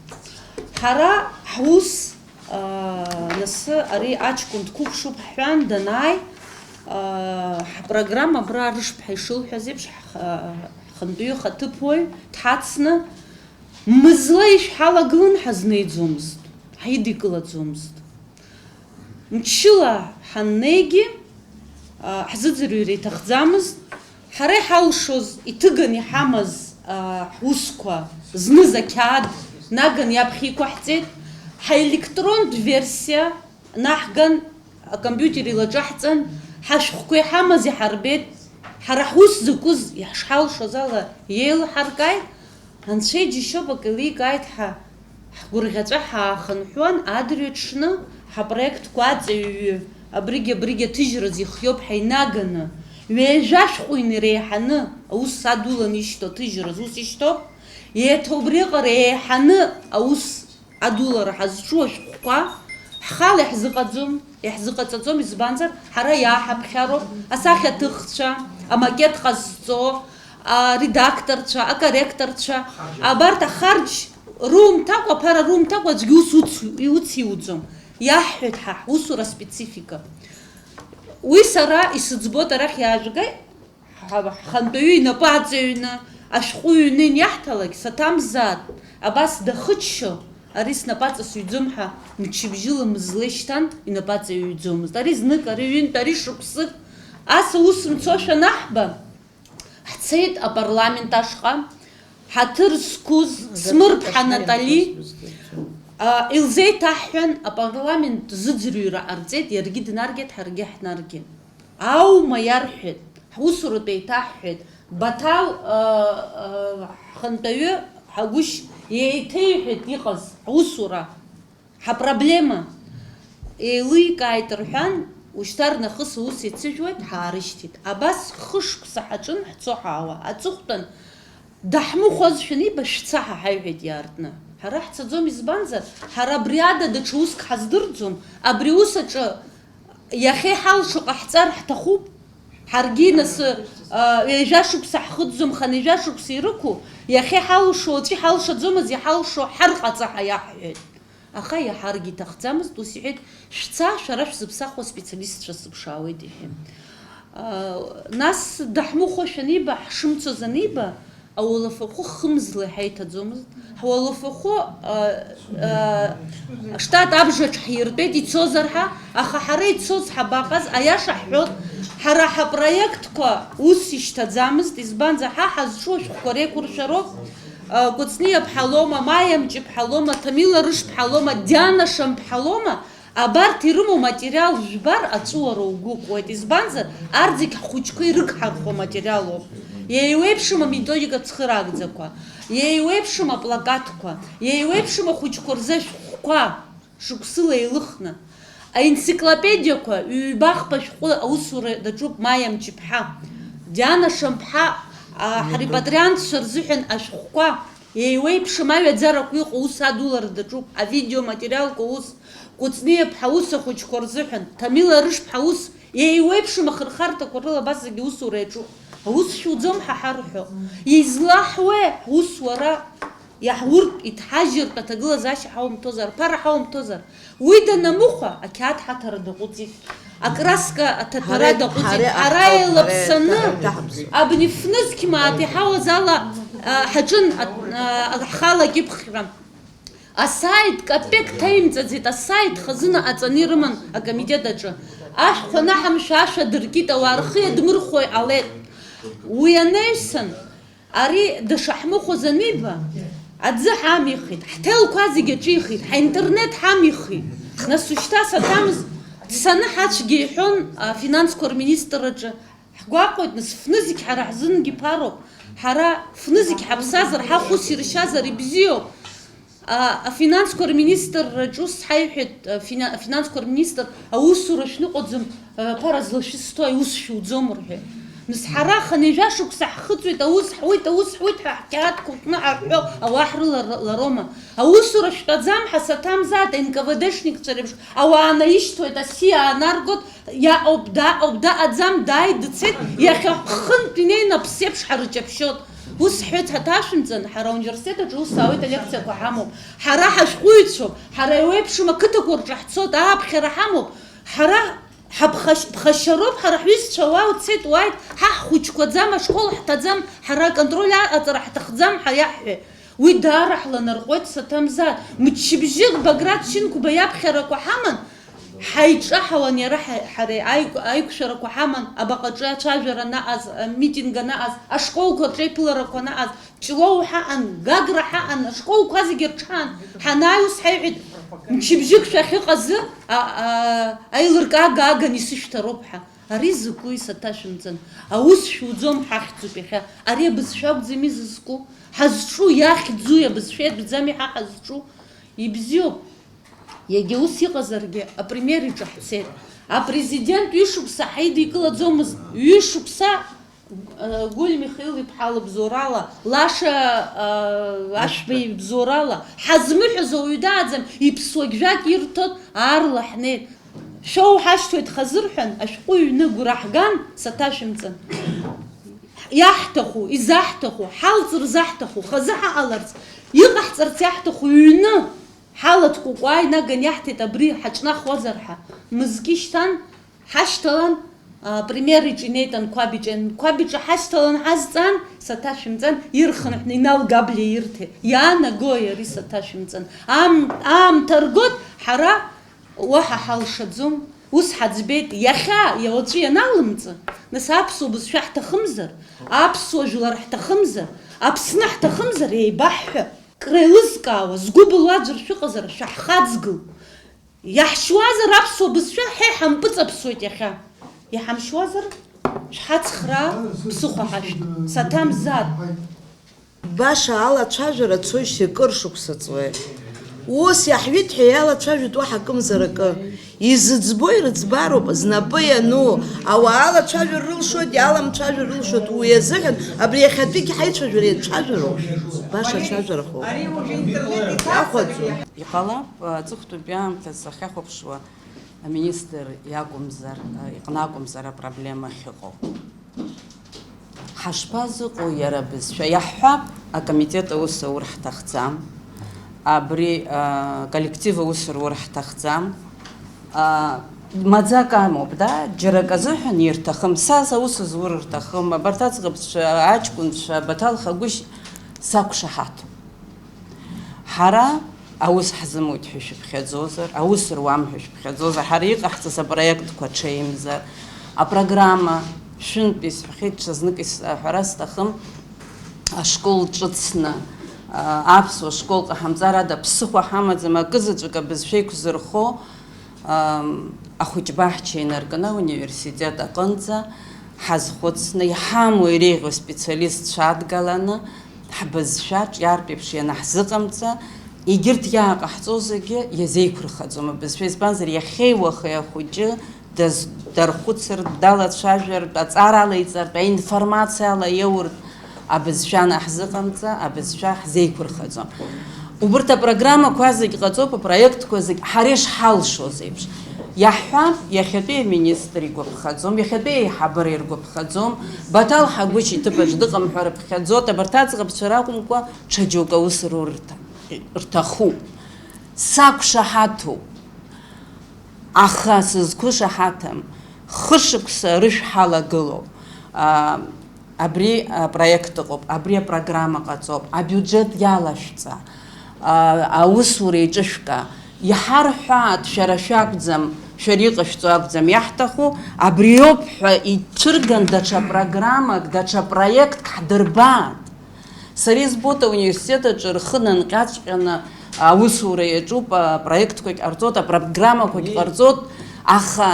Ҳара ҳус, а, нас ари аҷкәын дқәыԥшуп ҳҳәан, данааи, а, ҳпрограмма абра арышԥҳа ишылҳәаз еиԥш, ҳх-, ҳхантәаҩы хаҭыԥуаҩ дҳацны, мызла ишәҳалагылан ҳазнеиӡомызт, ҳидикылаӡомызт. Мчыла ҳаннеигьы, а, ҳзыӡырҩыр иҭахӡамызт. Ҳара иҳалшоз, иҭыганы иҳамаз, а, ҳусқәа зныз ақьаад наган иаԥхьа иқәаҳҵеит. Ҳаелектронтә версиа наҳган, акомпиутер илаҿаҳҵан, ҳашәҟәқәа иҳамаз иҳарбеит. Ҳара ҳус закәыз иаҳшҳалшоз ала еилаҳаркааит. Анцәа иџьашьоуп, акы еиликааит ҳәа ҳгәырӷьаҵәа ҳаахынҳәуан, адырҩаҽны ҳапроектқәа аҵаҩҩы, абригь, абригь аҭыжьраз ихиоуп ҳәа инаганы, ҩажәа шәҟәы инареиҳаны аус адулан ишьҭоу аҭыжьраз ус ишьҭоуп, еиҭа убриаҟара еиҳаны аус адулара ҳазҿу ашәҟәқәа ҳхала иаҳзыҟаӡом, иаҳзыҟаҵаӡом, избанзар, ҳара иааҳаԥхьароуп, асахьаҭыхцәа, амакет ҟазҵо, аредакторцәа, акорректорцәа, абарҭ ахарџь румҭакәа, аԥара румҭакәа аӡәгьы ус уц-, иуциуӡом. Иаҳҳәеит ҳа ҳусура специфика. Уи сара исыӡбоит, арахь иаажәгеит, ҳа-, ҳхантәаҩы инапы аҵаҩны, ашәҟәы ҩны ианиаҳҭалак, саҭамзаат, абас дахыччо, ари снапаҵа сҩӡом ҳәа мчыбжьыла мызла ишьҭан, инапаҵаҩ иҩӡомызт. Ари знык, ари ҩынтә, ари шықәсык, ас аус мцошәа анаҳба, ҳцеит апарламент ашҟа, ҳаҭыр зқәыз Смырԥҳа Натали, а, илзеиҭаҳҳәан, апарламент зыӡырҩра ҟарҵеит, иаргьы днаргеит, ҳаргьы ҳнаргеит. Аума иарҳәеит, ҳусуратә еиҭаҳҳәеит, Баҭал, а, а, ҳхантәаҩы Ҳагәышь еиҭеиҳәеит иҟаз ҳусура, ҳапроблема еиликааит рҳәан, ушьҭарнахыс аус еицыжәуеит, ҳаарышьҭит. Абас хышықәса ҳаҿын ҳцо ҳаауа. Аҵыхәтәан, даҳмыхәозшәа аниба, шәца ҳәа ҳаиҳәеит иаартны. Ҳара ҳцаӡом, избанзар, ҳара абри ада даҽа уск ҳаздырӡом, абри аус аҿы иахьа иҳалшо ҟаҳҵар ҳҭахуп. Ҳаргьы нас, а, ҩажәа шықәса ҳхыҵӡом, хынҩажәа шықәса ирықәу, иахьа иҳалшо, уаҵәы иҳалшаӡомызт, иҳалшо ҳарҟаҵа ҳәа иаҳҳәеит. Аха иаҳаргьы иҭахӡамызт, ус иҳәеит, шәца, шәара шәзыԥсахуа специалистцәа сыԥшаауеит, иҳәеит. А, нас даҳмыхәошәа аниба, ҳшымцоз аниба, ауалафахәы хымзла иҳаиҭаӡомызт. Ҳуалафахәы, а, а, штат абжаҿ ҳиртәеит, ицозар ҳәа, аха ҳара ицоз ҳабаҟаз, аиаша ҳҳәот, ҳара ҳапроектқәа ус ишьҭаӡамызт, избанзар, ҳа ҳазҿу ашәҟәқәа реиқәыршәароуп, а, Кәыҵниа ԥҳа Лома, Маиа Мҷы ԥҳа Лома, Ҭамила Рышԥҳа Лома, Диана Шамԥҳа Лома, абарҭ ирымоу материал жәбар, аҵәуара угәы куеит. Избанзар, арҭ зегь ҳхәыҷқәа ирыгҳархуа материалоуп. Еиуеиԥшым аметодика цхыраагӡақәа, еиуеиԥшым аплакатқәа, еиуеиԥшым ахәыҷқәа рзы ашәҟәқәа, шықәсыла еилыхны. Аенциклопедиақәа, ҩба-хԥа шәҟәы аусура даҿуп Маиа Мҷыԥҳа, Диана Шамԥҳа, а, ҳрепатриантцәа рзыҳәан ашәҟәқәа, еиуеиԥшым аҩаӡарақәа иҟоу ус адулара даҿуп, авидеоматериалқәа ус, Кәыҵниаԥҳа ус ахәыҷқәа рзыҳәан, Ҭамила Рышԥҳа ус, еиуеиԥшым ахырхарҭақәа рыла абас зегьы усура иаҿуп. Аус шәуӡом ҳа ҳарҳәо. Излаҳуеи ус уара? Иаҳуртә, иҭҳажьыртә аҭагылазаашьа ҳаумҭозар, аԥара ҳаумҭозар? Уи данамыхәа, ақьаад ҳаҭара даҟәыҵит, акраска аҭаҭара даҟәыҵит. Ҳара еилаԥсаны абни фнызқь мааҭ иҳауаз ала, а, ҳаҿын, а, а, ҳхала акьыԥхьра. Асааит капек ҭаимҵаӡеит, асааит хазына аҵаны ирыман акомитет аҿы. Ашәқәа анаҳамшәа ашәа дыркит, ауаа рхы иадмырхәо иҟалеит. Уи анаҩсан, ари дышаҳмыхәоз аниба, аӡы ҳамихит, ҳҭелқәа зегьы аҿихит, ҳаинтернет ҳамихит. Нас ушьҭа саҭамыз дцаны ҳацәгьа иҳәон афинансқәа рминистрраҿы. Ҳгәаҟуеит, нас, фнызқь ҳара ҳзынгьы ԥароуп. Ҳара фнызқь ҳаԥсазар, ҳахә ус иршьазар ибзиоуп. А, афинансқәа рминистрраҿ ус ҳаиҳәеит, афина-, афинансқәа рминистр, аусура шәныҟәаӡом, а, ԥара злашәысҭо аус шәуӡом рҳәеит. Нас ҳара хынҩажәа шықәса ҳхыҵуеит, аус ҳуеит, аус ҳуеит ҳәа ҳқьаадқәа кны ҳарҳәо ауаа ҳрылалароума? Аусура шәтәаӡам ҳәа саҭамзааит, НКВД-шникцәа реиԥш ауаа наишьҭуеит, асиа аанаргоит, иаҟоуп, дааҟоуп, даҟаӡам, дааит, дцеит, иахьа хынтә инеины аԥсеиԥш ҳарыҷаԥшьоит. Ус ҳҳәеит, ҳаҭашәымҵан, ҳара ауниверситет аҿы ус аауеит, алекциақәа ҳамоуп, ҳара ҳашәҟәыҩҩцәоуп, ҳара еиуеиԥшым ақыҭақәа рҿы ҳцоит, ааԥхьара ҳамоуп, ҳара ҳаԥхашь-, ԥхашьароуп, ҳара ҳҩызцәа уа уцеит, уааит, ҳа ҳхәыҷқәаӡам, ашкол ҳҭаӡам, ҳара аконтроль аҟаҵара ҳҭахӡам ҳәа иаҳҳәеит. Уи даара ҳланарҟәуеит, саҭамзааит. Мчыбжьык Баграт Шьынқәба иаԥхьарақәа ҳаман, ҳаиҿаҳауан иара ҳа-, ҳара аиқә-, аиқәшәарақәа ҳаман, абаҟаҿы ацәажәара анаҟаз, амитинг анаҟаз, ашколқәа рҿы аиԥыларақәа анаҟаз, Ҷлоу ҳаҟан, Гагра ҳаҟан, ашколқәа зегьы рҽаан. Ҳанааи ус ҳаиҳәеит, мчыбжьык шәахьыҟазы, а, а, аилыркаага аган исышәҭароуп ҳәа. Ари закәи, саҭашәымҵан, аус шәуӡом, ҳахьӡуп иахьа. Ари абызшәа акәӡами зызку? Ҳазҿу иахьӡуи, абызшәа иатәӡами ҳа ҳазҿу? Ибзиоуп. Иагьа ус иҟазаргьы, апремиер иҿаҳҵеит. Апрезидент ҩышықәса ҳаидикылаӡомызт. Ҩышықәса, э, Гәль Михаил-иԥҳа лыбзоурала, Лаша, э, Ашәба ибзоурала, ҳазмыҳәаз ауаҩы дааӡам, иԥсуагь жәак ирҭоит, аарла ҳнеит. Шәоуҳашьҭуеит хазы рҳәан, ашәҟәы ҩны гәра ҳган, саҭашәымҵан. Иаҳҭаху, изаҳҭаху, ҳалҵыр заҳҭаху, хазы ҳаҟаларц, иҟаҳҵарц иаҳҭаху ҩны ҳалаҭкәыкәаа инаган иаҳҭеит абри ҳаҿнахуазар ҳәа. Мызкы ишьҭан, ҳашьҭалан, а, премьер иҿы инеит Анқәаб иҿы. Анқәаб иҿы ҳашьҭалан ҳазҵаан, саҭашәымҵан, ирхынҳәны Инал Габлиа ирҭеит. Иаанагои ари, саҭашәымҵан? Аам-, аамҭа ргоит, ҳара Уаҳа ҳалшаӡом. Ус ҳаӡбеит, иахьа, иа-, уаҵәы ианалымҵы, нас аԥсуа бызшәа ҳҭахымзар, аԥсуа жәлар ҳҭахымзар, Аԥсны ҳҭахымзар, еибаҳҳәа. Креилызкаауа, згәы былуа аӡәыр шәыҟазар, шәаҳхаҵгыл. Иаҳшьуазар аԥсуа бызшәа, ҳе, ҳампыҵаԥсуеит иахьа. Иҳамшьуазар, шәҳацхраа, ԥсыхәа ҳашәҭ. Саҭамзааит. Баша алацәажәара цоижьҭеи кыр шықәса ҵуеит. Ус иаҳҩит ҳәа иалацәажәоит уаҳа акымзар акы. Изыӡбо ирыӡбароуп, знапы иану. Ауаа алацәажәара рылшоит, иаламцәажәар рылшоит, уи азыҳәан абри иахьатәигьы ҳаицәажәара иацәажәароуп. Баша ацәажәарахоуп. Иахәаӡом. Иҟалап, аҵыхәтәантәи аамҭазы сахьахәаԥшуа, аминистр иакәымзар, иҟны акәымзар апроблема ахьыҟоу. Ҳашԥазыҟоу иара абызшәа? Иаҳҳәап, акомитет аус аур ҳҭахӡам, абри, а, коллектив аус рур ҳҭахӡам. А, маӡак амоуп, да? Џьара акы азыҳәан ирҭахым, са аус зур рҭахым, абарҭ аӡӷабцәа, аҷкәынцәа, Баҭал Хагәышь сақәшаҳаҭуп. Ҳара аус ҳзымуит ҳәа шәыԥхьаӡозар, аус руам ҳәа шәыԥхьаӡозар, ҳара иҟаҳҵаз апроектқәа ҽеимзар, апрограмма шәынтә исҳәахьеит, ҽазнык исҳәара сҭахым, ашкол ҿыцны, а, аԥсуа школ ҟаҳамҵар ада ԥсыхәа ҳамаӡам, акызаҵәык абызшәа еиқәзырхо, Ам, ахәыҷбаҳча инаркны ауниверситет аҟынӡа, Ҳазхәыцны, иҳамоу иреиӷьу специалистцәа адгаланы, ҳбызшәа ҿиартә еиԥш ианаҳзыҟамҵа, егьырҭ иааҟаҳҵо зегьы иазеиқәырхаӡом абызшәа, избанзар, иахьеи уахеи ахәыҷы даз-, дархәыцыртә, далацәажәартә, аҵара алеиҵартә, аинформациа ала иауртә абызшәа анаҳзыҟамҵа, абызшәа ҳзеиқәырхаӡом. Убырҭ апрограммақәа зегь ҟаҵоуп, апроектқәа зегь ҳара ишҳалшоз еиԥш. Иаҳҳәап, иахьатәи аминистр игәаԥхаӡом, иахьатәи аиҳабыра иргәаԥхаӡом, Баҭал Ҳагәышь иҭыԥаҿ дыҟам ҳәа рыԥхьаӡоит, абарҭ аӡӷабцәа ракәымкәа, ҽа џьоукы аус рур рҭа-, рҭахуп. Сақәшаҳаҭуп. Аха сызқәышаҳаҭым, хышықәса рышә ҳалагылоуп. А, абри апроект ыҟоуп, абри апрограмма ҟаҵоуп, абиуџьет иалашәҵа, а, аусура еиҿышәка, иҳарҳәааит, шәара шәакәӡам, шәара иҟашәҵо акәӡам иаҳҭаху, абриоуп ҳәа ицәырган даҽа программак, даҽа проектк ҳдырбааит. Сара избоит ауниверситет аҿы рхы нанҟьаҵәҟьаны аусура иаҿуп, апроектқәагь ҟарҵоит, апрограммақәагь ҟарҵоит, аха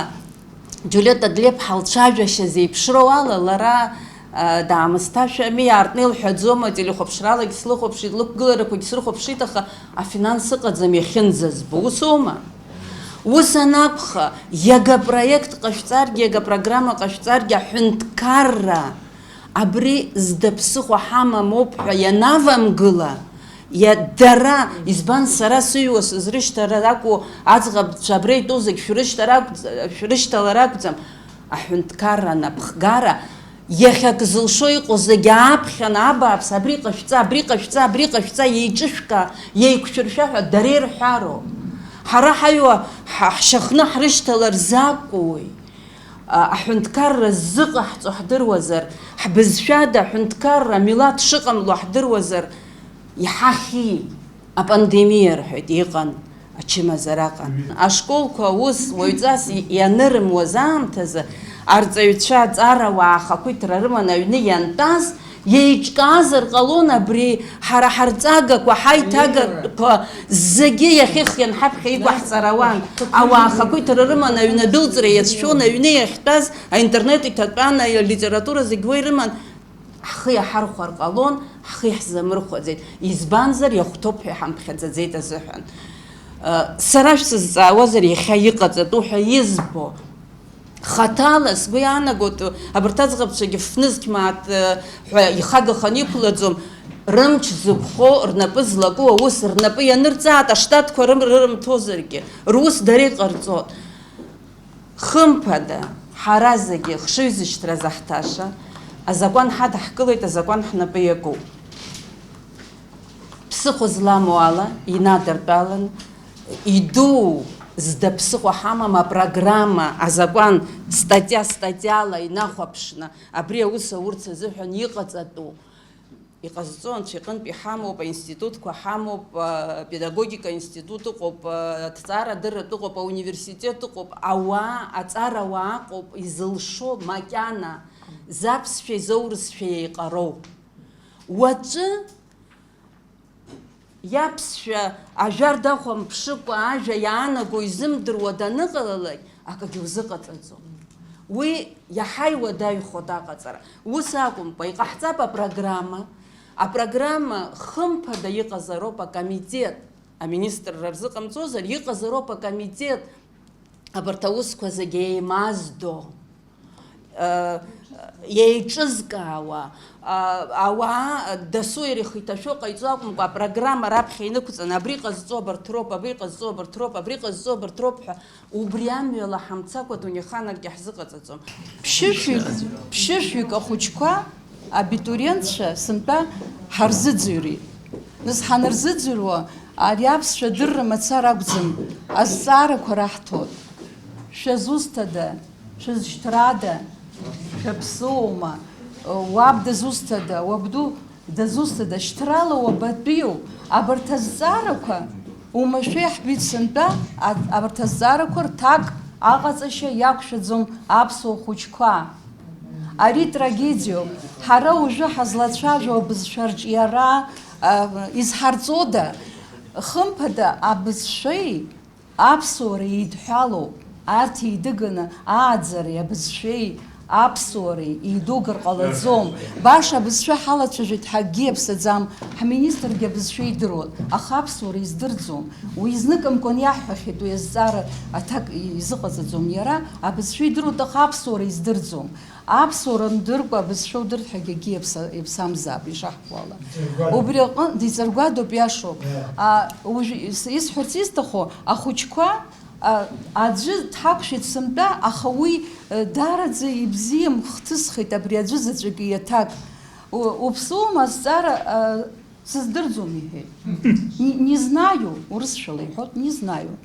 Џьулиета Длеиԥҳа лцәажәашьа зеиԥшроу ала, лара, а, даамысҭашәами, иаартны илҳәаӡома, телехәаԥшралакгьы слыхәаԥшит, лықәгыларақәагьы срыхәаԥшит, аха афинанс ыҟаӡам иахьынӡазбо, ус аума? Ус анакәха, иага проект ҟашәҵаргьы, иага программа ҟашәҵаргьы, аҳәынҭқарра абри зда ԥсыхәа ҳамам ауп ҳәа ианавамгыла, иа-, дара, избан, сара сыҩуа сызрышьҭалар акәу, аӡӷабцәа абра итәоу зегь шәрышьҭар акәӡ-, шәрышьҭалар акәӡам, аҳәынҭқарра анапхгара, иахьак зылшо иҟоу зегь ааԥхьаны, абааԥс, абри ҟашәҵа, абри ҟашәҵа, абри ҟашәҵа, еиҿышәка, еиқәшәыршәа ҳәа дара ирҳәароуп. Ҳара ҳаҩуа ҳа-, ҳшьахны ҳрышьҭалар закәуи? А, аҳәынҭқарра ззыҟаҳҵо ҳдыруазар, ҳбызшәада аҳәынҭқарра амилаҭ шыҟамло ҳдыруазар, иҳахьи? Апандемиа рҳәеит, иҟан, ачымазара аҟан. Ашколқәа аус уаҩҵас и-, ианырымуаз аамҭазы, арҵаҩцәа, аҵарауаа ахақәиҭра рыманы аҩны иантәаз, еиҿкаазар ҟалон абри, ҳара ҳарҵагақәа, ҳаиҭагақәа зегьы иахьыхиан ҳаԥхьа иқәаҳҵар ауан. Ауаа ахақәиҭра рыманы аҩнадәылҵра иацәшәон, аҩны иахьтәаз аинтернет иҭатәан, алитература зегь уа ирыман. Ҳхы иаҳархәар ҟалон, ҳхы иаҳзамырхәаӡеит, избанзар, иахәҭоуп ҳәа иҳамԥхьаӡаӡеит азыҳәан. Сара шәсызҵаауазар, иахьа иҟаҵатәу ҳәа избо, хаҭала сгәы иаанагоит, абарҭ аӡӷабцәагьы фнызқь мааҭ ҳәа ихагаханы иқәлаӡом, рымч зықәхо, рнапы злаку аус рнапы ианырҵааит, аштатқәа рым-, рырымҭозаргьы, рус дара иҟарҵоит. Хымԥада, ҳара зегьы хшыҩзышьҭра заҳҭаша, азакәан ҳадаҳкылоит, азакәан ҳнапы иакуп. Ԥсыхәа зламоу ала инадыртәалан, идуу зда ԥсыхәа ҳамам апрограмма, азакәан статиа-статиала инахәаԥшны абри аус аурц азыҳәан иҟаҵатәу. Иҟазҵо Анцәа иҟынтә иҳамоуп, аинститутқәа ҳамоуп, а, педагогика институт ыҟоуп, а, аҭҵаарадырратә ыҟоуп, ауниверситет ыҟоуп, ауаа, аҵарауаа ыҟоуп, изылшо макьана заԥсшәа изоурысшәа еиҟароу. Уаҵәы иаԥсшәа ажәар дахәамԥшыкәа ажәа иаанаго изымдыруа даныҟалалак, акагьы узыҟаҵаӡом. Уи иаҳа иуадаҩхоит аҟаҵара. Ус акәымкәа, иҟаҳҵап апрограмма. Апрограмма хымԥада иҟазароуп акомитет, аминистрра рзыҟамҵозар, иҟазароуп акомитет, абарҭ аусқәа зегьы еимаздо, э, еиҿызкаауа, а, ауаа дасу иара ихы иҭашәо ҟаиҵо акәымкәа, апрограмма раԥхьа инықәҵаны, абри ҟазҵо абарҭ роуп, абри ҟазҵо абарҭ роуп, абри ҟазҵо абарҭ роуп ҳәа, убри амҩала ҳамцакәа дунеиханакгьы ҳзыҟаҵаӡом. Ԥшьышәҩык, ԥшьышәҩык ахәыҷқәа, абитуриентцәа сынтәа ҳарзыӡырҩит. Нас ҳанырзыӡырҩуа, ари аԥсшәа адырра мацара акәӡам, азҵаарақәа раҳҭоит. Шәызусҭада? Шәызшьҭрада? Шәаԥсыуоума? Уаб дызусҭада? Уабду дызусҭада? Шьҭрала уабатәиу? Абарҭ азҵаарақәа, умашәа иаҳбеит сынтәа, а-, абарҭ азҵаарақәа рҭак аҟаҵашьа иақәшәаӡом аԥсуа хәыҷқәа. Ари трагедиоуп. Ҳара уажәы ҳазлацәажәо абызшәа арҿиара, а, изҳарҵода? Хымԥада, абызшәеи аԥсуареи еидҳәалоуп. Арҭ еидыганы ааӡареи абызшәеи Аԥсуареи еидугар ҟалаӡом. Баша абызшәа ҳалацәажәеит, ҳакгьы иаԥсаӡам, ҳминистргьы абызшәа идыруан, аха аԥсуара издырӡом. Уи изныкымкәан иаҳҳәахьеит, уи азҵаара аҭак изыҟаҵаӡом иара, абызшәа идыруеит, аха аԥсуара издырӡом. Аԥсуара мдыркәа абызшәа удырт ҳәагьы акгьы иаԥса-, иаԥсамзаап, ишаҳҳәо ала. Убри аҟынтә, диҵаргәадоуп, иашоуп. А, уажә ис-, исҳәарц исҭаху, ахәыҷқәа, а, аӡәы дҳақәшәеит сынтәа, аха уи, э, даараӡа ибзиам, хҭысхеит абри аӡәы заҵәык иаҭак. У-, уԥсуама азҵаара, а, сыздырӡом, иҳәеит. Не, не знаю, урысшәала иҳәоит, не знаю.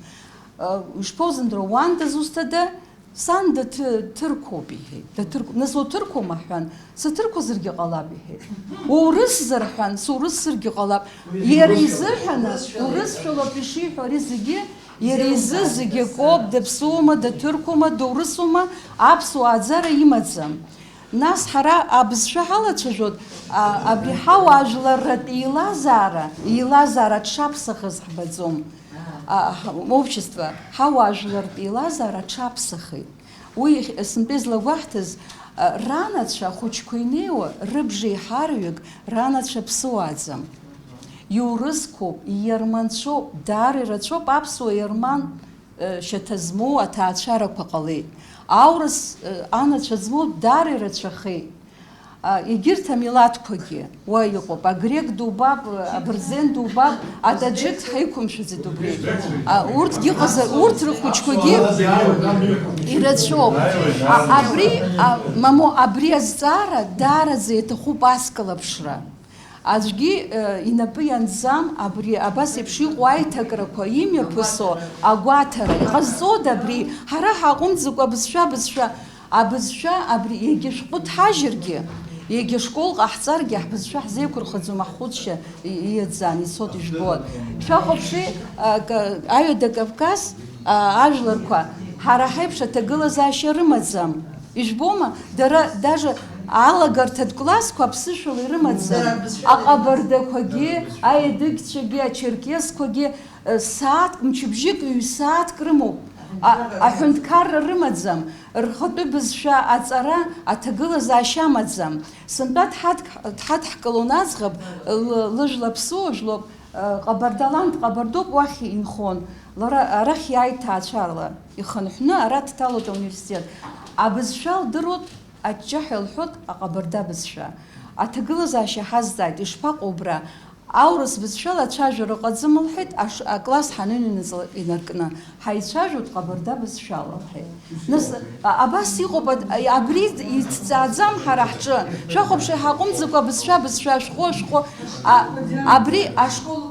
А, ишԥоузымдыруа, уан дызусҭада? Сан дыҭы-, ҭырқәоуп, иҳәеит. Дыҭырқә-, нас уҭырқәоума ҳәан, саҭырқәазаргьы ҟалап, иҳәеит. Уурысзар ҳәан, сурысзаргьы ҟалап. Уи Иара урысшәала. Изыҳәаны, урысшәала. Урысшәалоуп ишиҳәо ари зегьы, иара изы зегьы акоуп, дыԥсуама, дыҭырқәоума, дурысума, аԥсуа аӡара имаӡам. Нас ҳара абызшәа ҳалацәажәоит, а, абри ҳауаажәларратә еилазаара, еилазаара дшаԥсахыз ҳбаӡом. А, ҳа-, общество, ҳауаажәлартә еилазаара аҽаԥсахит. Уи иахь-, сынтәа излагәаҳҭаз, а, ранацәа ахәыҷқәа инеиуа, рыбжеиҳараҩык ранацәа ԥсуааӡам. Иурысқәоуп, иерманцәоуп, даара ирацәоуп аԥсуа-ерман, э, шьаҭа змоу аҭаацәарақәа ҟалеит. Аурыс, э, анацәа змоу даара ирацәахеит. А, егьырҭ амилаҭқәагьы уа иҟоуп. Агрек дубап, абырзен дубап, атаџьықь ҳаиқәымшәаӡеит убри. А, урҭгьы ыҟазар, урҭ рыхәыҷқәагьы ирацәоуп. А, абри, а, мамоу, абри азҵаара даараӡа иаҭахуп аскылаԥшра. Аӡәгьы, э, инапы ианӡам абри абас еиԥш иҟоу аиҭакрақәа имҩаԥысо агәаҭара. Иҟазҵода абри? Ҳара ҳаҟәымҵӡакәа абызшәа, абызшәа Абызшәа абри егьа шәҟәы ҭҳажьыргьы, егьа школ ҟаҳҵаргьы, ҳбызшәа ҳзеиқәырхаӡом, аҳхәыцшьа и-, ииаӡан ицоит, ижәбоит. Шәахәаԥши, а, ка-, Аҩада Кавказ, а, ажәларқәа ҳара ҳаиԥш аҭагылазаашьа рымаӡам. Ижәбома? Дара даже алагарҭатә классқәа аԥсышәала ирымаӡам. Аҟабардақәагьы, аедыгьцәагьы, ачеркесқәагьы, э, сааҭк, мчыбжьык, ҩ-сааҭк рымоуп. А-, аҳәынҭқарра рымаӡам. Рхатәы бызшәа аҵара аҭагылазаашьа амаӡам. Сынтәа дҳадк-, дҳадҳкылон аӡӷаб, лы-, лыжәла ԥсуа жәлоуп, э, Ҟабардалан дҟабардоуп, уахь инхон. Лара арахь иааит ҭаацәарала ихынҳәны, ара дҭалоит ауниверситет. Абызшәа лдыруеит, аҷҷаҳәа лҳәоит аҟабарда бызшәа. Аҭагылазаашьа ҳазҵааит, ишԥаҟоу убра? Аурыс бызшәала ацәажәара ыҟаӡам, лҳәеит, аш-, акласс ҳаныҩнаныз инаркны. Ҳаицәажәоит ҟабарда бызшәала, лҳәеит. Нас, а, абас иҟоуп, ад-, а, абри иҭҵааӡам ҳара ҳҿы. Шәахәаԥши, ҳаҟәымҵӡакәа абызшәа, абызшәа, ашәҟәы, ашәҟәы. А, абри ашкол,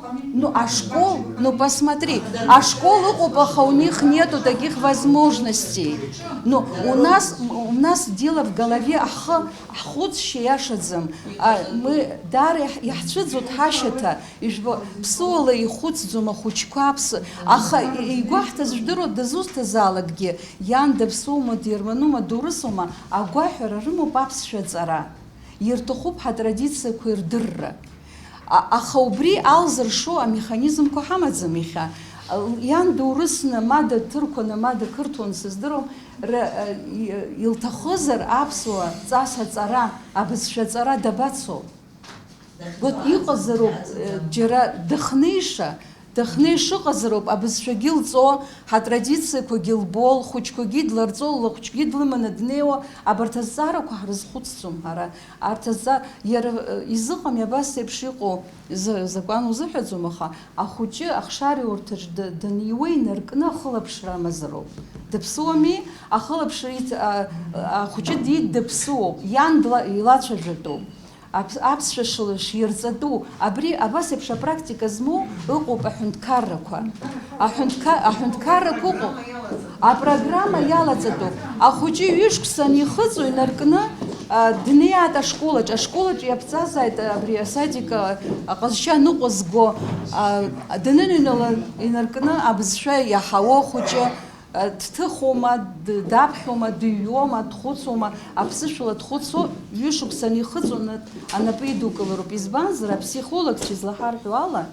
ну, ашкол, ну, посмотри, ашкол ыҟоуп, аха у них нету таких возможностей. Ну, у нас, у нас дело в голове, ҳхы, ҳхәыцшьа иашаӡам. А, мы, даара иаҳ-, иаҳцәыӡуеит ҳашьаҭа, ижәбо, ԥсуала ихәыцӡом ахәыҷқәа, аԥсы-, аха и-, игәаҳҭаз жәдыруа дызусҭазаалакгьы, иан даԥсуоума, дерманума, дурысума, агәаҳәара рымоуп аԥсшәа аҵара. Ирҭахуп ҳатрадициақәа ирдырра. А-, аха убри алзыршо амеханизмқәа ҳамаӡам иахьа. Иан дурысны, ма дыҭырқәаны, ма дықырҭуан сыздыруам, р-, и-, илҭахызар аԥсуа ҵас аҵара, абызшәа аҵара дабацо? Вот иҟазароуп, э, џьара дыхнеиша, дыхнеиша ыҟазароуп, абызшәагьы лҵо, ҳатрадициақәагьы лбо, лхәыҷқәагьы дларҵо, лыхәҷгьы длыманы днеиуа, абарҭ азҵаарақәа ҳрызхәыцӡом ҳара. Арҭ азҵа-, иара, э, изыҟами абас еиԥш иҟоу, зы-, закәан узыҳәаӡом, аха ахәыҷы ахшареи урҭаҿ д-, даниуа инаркны ахылаԥшра амазароуп. Дыԥсуами, ахылаԥшра иҭ-, а, а, ахәыҷы диит, дыԥсуоуп, иан дла-, илацәажәатәуп. Аԥ-, аԥсшәа шыла-, ширҵатәу, абри абас еиԥш апрактика змоу ыҟоуп аҳәынҭқаррақәа. Аҳәынҭқа-, аҳәынҭқаррақәа ыҟоуп. Апрограмма иалаҵатәуп. Ахәыҷы ҩышықәса анихыҵуа инаркны, а, днеиааит ашколаҿ. Ашколаҿ иаԥҵазааит абри асадик, а, аҟазшьа аныҟәызго, а, даныныҩнала инаркны абызшәа иаҳауа ахәыҷы. Дҭыхома, д-, даԥхьома, дыҩуама, дхәыцуама, аԥсышәала дхәыцуа, ҩышықәса анихыҵуа, анапы идукылароуп. Избанзар, аԥсихологцәа излаҳарҳәо ала,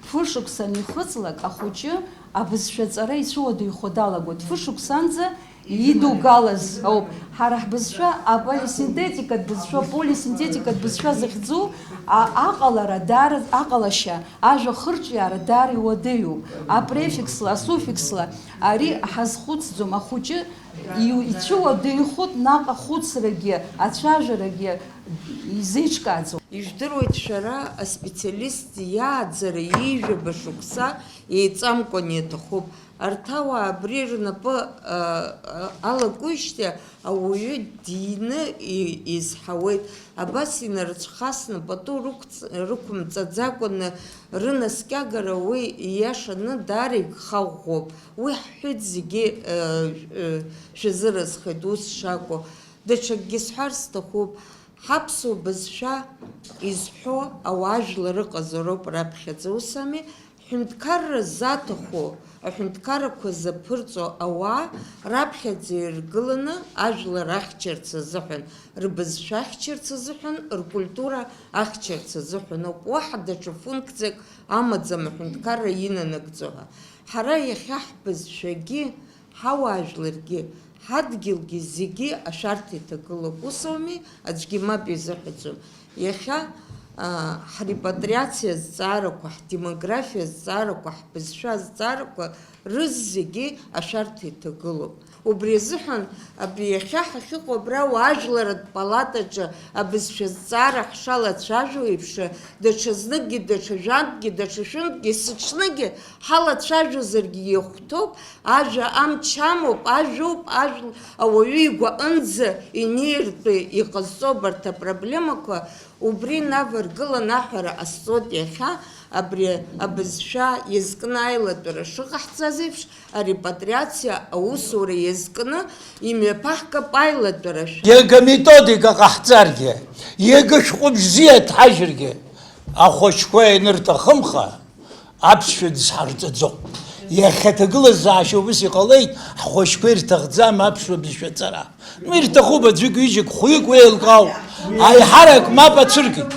фышықәса анихыҵлак, ахәыҷы абызшәа аҵара ицәыуадаҩхо далагоит. Фышықәсанӡа Идугалаз ауп. Ҳара ҳбызшәа аполисинтетикатә бызшәа, полисинтетикатә бызшәа захьӡу, а-, аҟалара даара, аҟалашьа, ажәа хырҿиаара даара иуадаҩуп. Апрефиксла, асуффиксла ари ҳазхәыцӡом. Ахәыҷы иу-, ицәыуадаҩхоит наҟ ахәыцрагьы, ацәажәарагьы изеиҿкааӡом. Ижәдыруеит, шәара аспециалист иааӡара ҩажәаба шықәса еиҵамкәан иаҭахуп. Арҭ ауаа абри рнапы, а, а, алакуижьҭеи ауаҩы дины и-, изҳауеит. Абас инарцәхасны, пату рықәҵ-, рықәымҵаӡакәаны рынаскьагара уи ииашаны даара игхаӷәӷәоуп. Уи ҳҳәеит зегьы, э, э, шәазыразхеит ус шакәу. Даҽакгьы сҳәар сҭахуп. Ҳаԥсуа бызшәа изҳәо ауаажәлар ыҟазароуп раԥхьаӡа, ус ами? Ҳҳәынҭқарра заҭаху, аҳәынҭқаррақәа заԥырҵо ауаа раԥхьаӡа иргыланы ажәлар ахьчарц азыҳәан, рбызшәа ахьчарц азыҳәан, ркультура ахьчарц азыҳәан ауп. Уаҳа даҽа функциак амаӡам аҳәынҭқарра инанагӡо ҳәа. Ҳара иахьа ҳбызшәагьы, ҳауаажәларгьы, ҳадгьылгьы зегьы ашәарҭа иҭагылоуп. Ус ауми? Аӡәгьы мап изыҳәаӡом. Иахьа, аа, ҳрепатриациа азҵаарақәа, ҳдемографиа азҵаарақәа, ҳбызшәа азҵаарақәа рызегьы ашәарҭа иҭагылоуп. Убри азыҳәан, абри иахьа ҳахьыҟоу абра ауаажәларратә палатаҿы абызшәа азҵаара ҳшалацәажәо еиԥш, даҽазныкгьы, даҽа жәантәгьы, даҽа шәынтәгьы, есыҽныгьы ҳалацәажәозаргьы иахәҭоуп, ажәа амч амоуп, ажәоуп, ажә-, ауаҩы игәаҟынӡа инеиртәы иҟазҵо абарҭ апроблемақәа, убри инаваргылан аҳәара ҟасҵоит иахьа, абри абызшәа иазкны аилатәара шыҟаҳҵаз еиԥш, арепатриациа аусура иазкны имҩаԥаҳгап аилатәара шәа. Иага методика ҟаҳҵаргьы, иага шәҟәы бзиа дҳажьыргьы, ахәыҷқәа ианырҭахымха, аԥсшәа дызҳарҵаӡом. Иахьа аҭагылазаашьа убас иҟалеит, ҳхәыҷқәа ирҭахӡам аԥсуа бызшәа аҵара. Ну, ирҭахуп аӡәык-ҩыџьак, хәҩык уеилкаауп. Аиҳарак мап ацәыркит.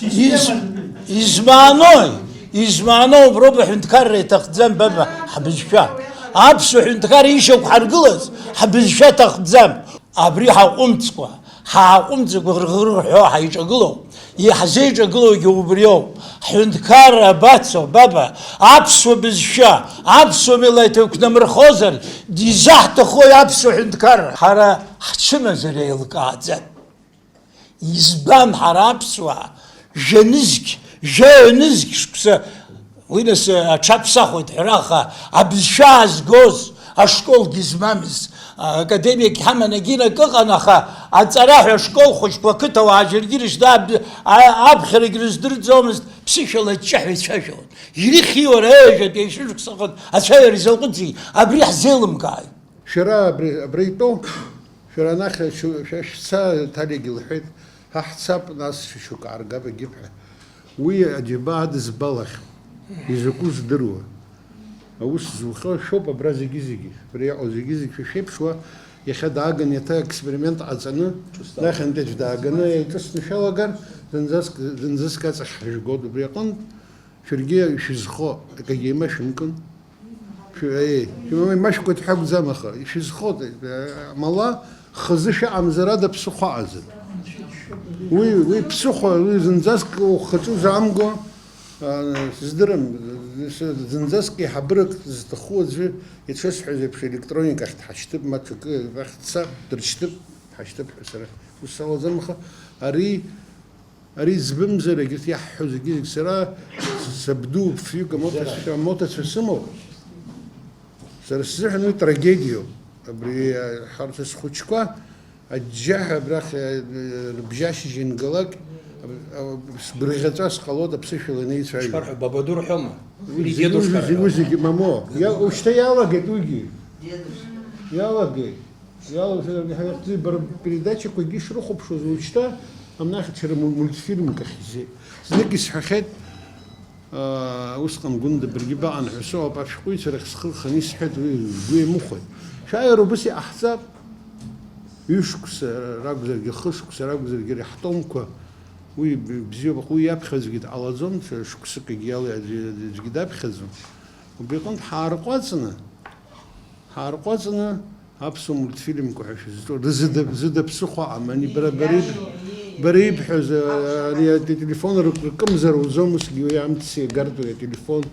Из-, измаанои? Измааноу уброуп аҳәынҭқарра иҭахӡам, баба, ҳбызшәа. Аԥсуа ҳәынҭқарра ишьақәҳаргылаз ҳбызшәа ҭахӡам. Абри ҳаҟәымҵкәа, ҳааҟәымҵкәа рҳәо ҳаиҿагылоуп. Иаҳзеиҿагылогьы убриоуп. Ҳҳәынҭқарра абацо, баба, аԥсуа бызшәа, аԥсуа милаҭ еиқәнамырхозар, дизаҳҭахуи аԥсуа ҳәынҭқарра? Ҳара ҳчымазара еилкааӡам. Избан ҳара аԥсуаа жәа-нызқь, жәаҩа-нызқь шықәса, уи нас аҽаԥсахуеит ҳәара, аха абызшәа аазгоз, ашколгьы змамыз, академиак иҳаман егьирак ыҟан, аха аҵара ҳәа ашкол хәыҷқәа ақыҭауаа џьаргьы ирышьҭа аб-, а-, аԥхьарагь рыздырӡомызт, ԥсышәала аҷҷаҳәа ицәажәон. Ирыхьиуара аҩажәатәи ашәышықәсаҟны ацәажәара изалҟәыҵи, абри ҳзеилымкааит. Шәара абри, абра итәоу, шәара анахь шәу-, шәа шәца, Ҭалиагьы лҳәеит, ҳа ҳцап, нас шәышьоук ааргап, егьып ҳәа. Уи аџьабаа адызбалахь, изакәу здыруа. Аус зухьоу шәоуп абра зегьы-зегьы, абра иҟоу зегьы-зегьы шәа шәеиԥшуа, иахьа дааган, еиҭа експеримент ҟаҵаны, нахьынтәи аӡә дааганы еиҿыцны шәалагар, зынӡаск, зынӡаск аҵахь ҳжәгоит убри аҟынтә. Шәаргьы ишәызхо акагьы еимашәымкын. Шәы-, еи, шәымамеи, машәкәа ҳәа акәӡам, аха ишәызхо, э, мала хазы шәаҟамзар ада ԥсыхәа аҟазар. Уи, уи ԥсыхәа, уи зынӡаск ухаҿы узаамго, а, сыздырам, с-, зынӡаск еиҳабырак зҭаху аӡәы, иҽысҳәаз еиԥш, електроникахь дҳашьҭып, ма ҽакы ахь дца, дыршьҭып, дҳашьҭып ҳәа сара ус салаӡам, аха ари Ари збымзар, егьырҭ иаҳҳәо зегьы-зегь сара сабду ԥшҩык амоҭацәа, амоҭацәа сымоуп. Сара сзыҳәан уи трагедиоуп. Абри, ҳарҭ схәыҷқәа аџьџьаҳәа абрахь, рыбжьашьыжь ингалак, сбырӷьаҵәа сҟалоит аԥсышәала инеицәажәо. Ишԥарҳәо, бабаду рҳәома? Уи зегьы, уи зегьы, уи зегьы, мамо. Иа-, ушьҭа иалагеит уигьы. Иалагеит. Иалоу, бара передачақәагьы шрыхәаԥшуаз уажәшьҭа, амнахь ҽа мул-, мультфильмк ахь изы. Знык исҳәахьеит, аа, усҟан Гәында баргьы баҟан ҳәа сыҟоуп, ашәҟәыҩҩцәа рахь схы рханы исҳәеит, уи лгәы иамыхәеит. Шәааир убыс иҟаҳҵап, ҩышықәса ракәзаргьы, хышықәса ракәзаргьы, ари ҳтомқәа, уи б-, бзиоуп, аха уи иаԥхьаӡагьы дҟалаӡом, ш-, шықәсыкгьы иала аӡәгьы, аӡәгьы даԥхьаӡом. Убри аҟынтә ҳаарҟәаҵны, ҳаарҟәаҵны, Аԥсуа мультфильмқәа ҳәа шәызҿу, рзыда, зыда ԥсыхәа амани, бара, бара иб-, бара ибҳәаз, а, ари ателефон рк-, ркымзар уӡом, усгьы уи амц иагартә уи ателефон,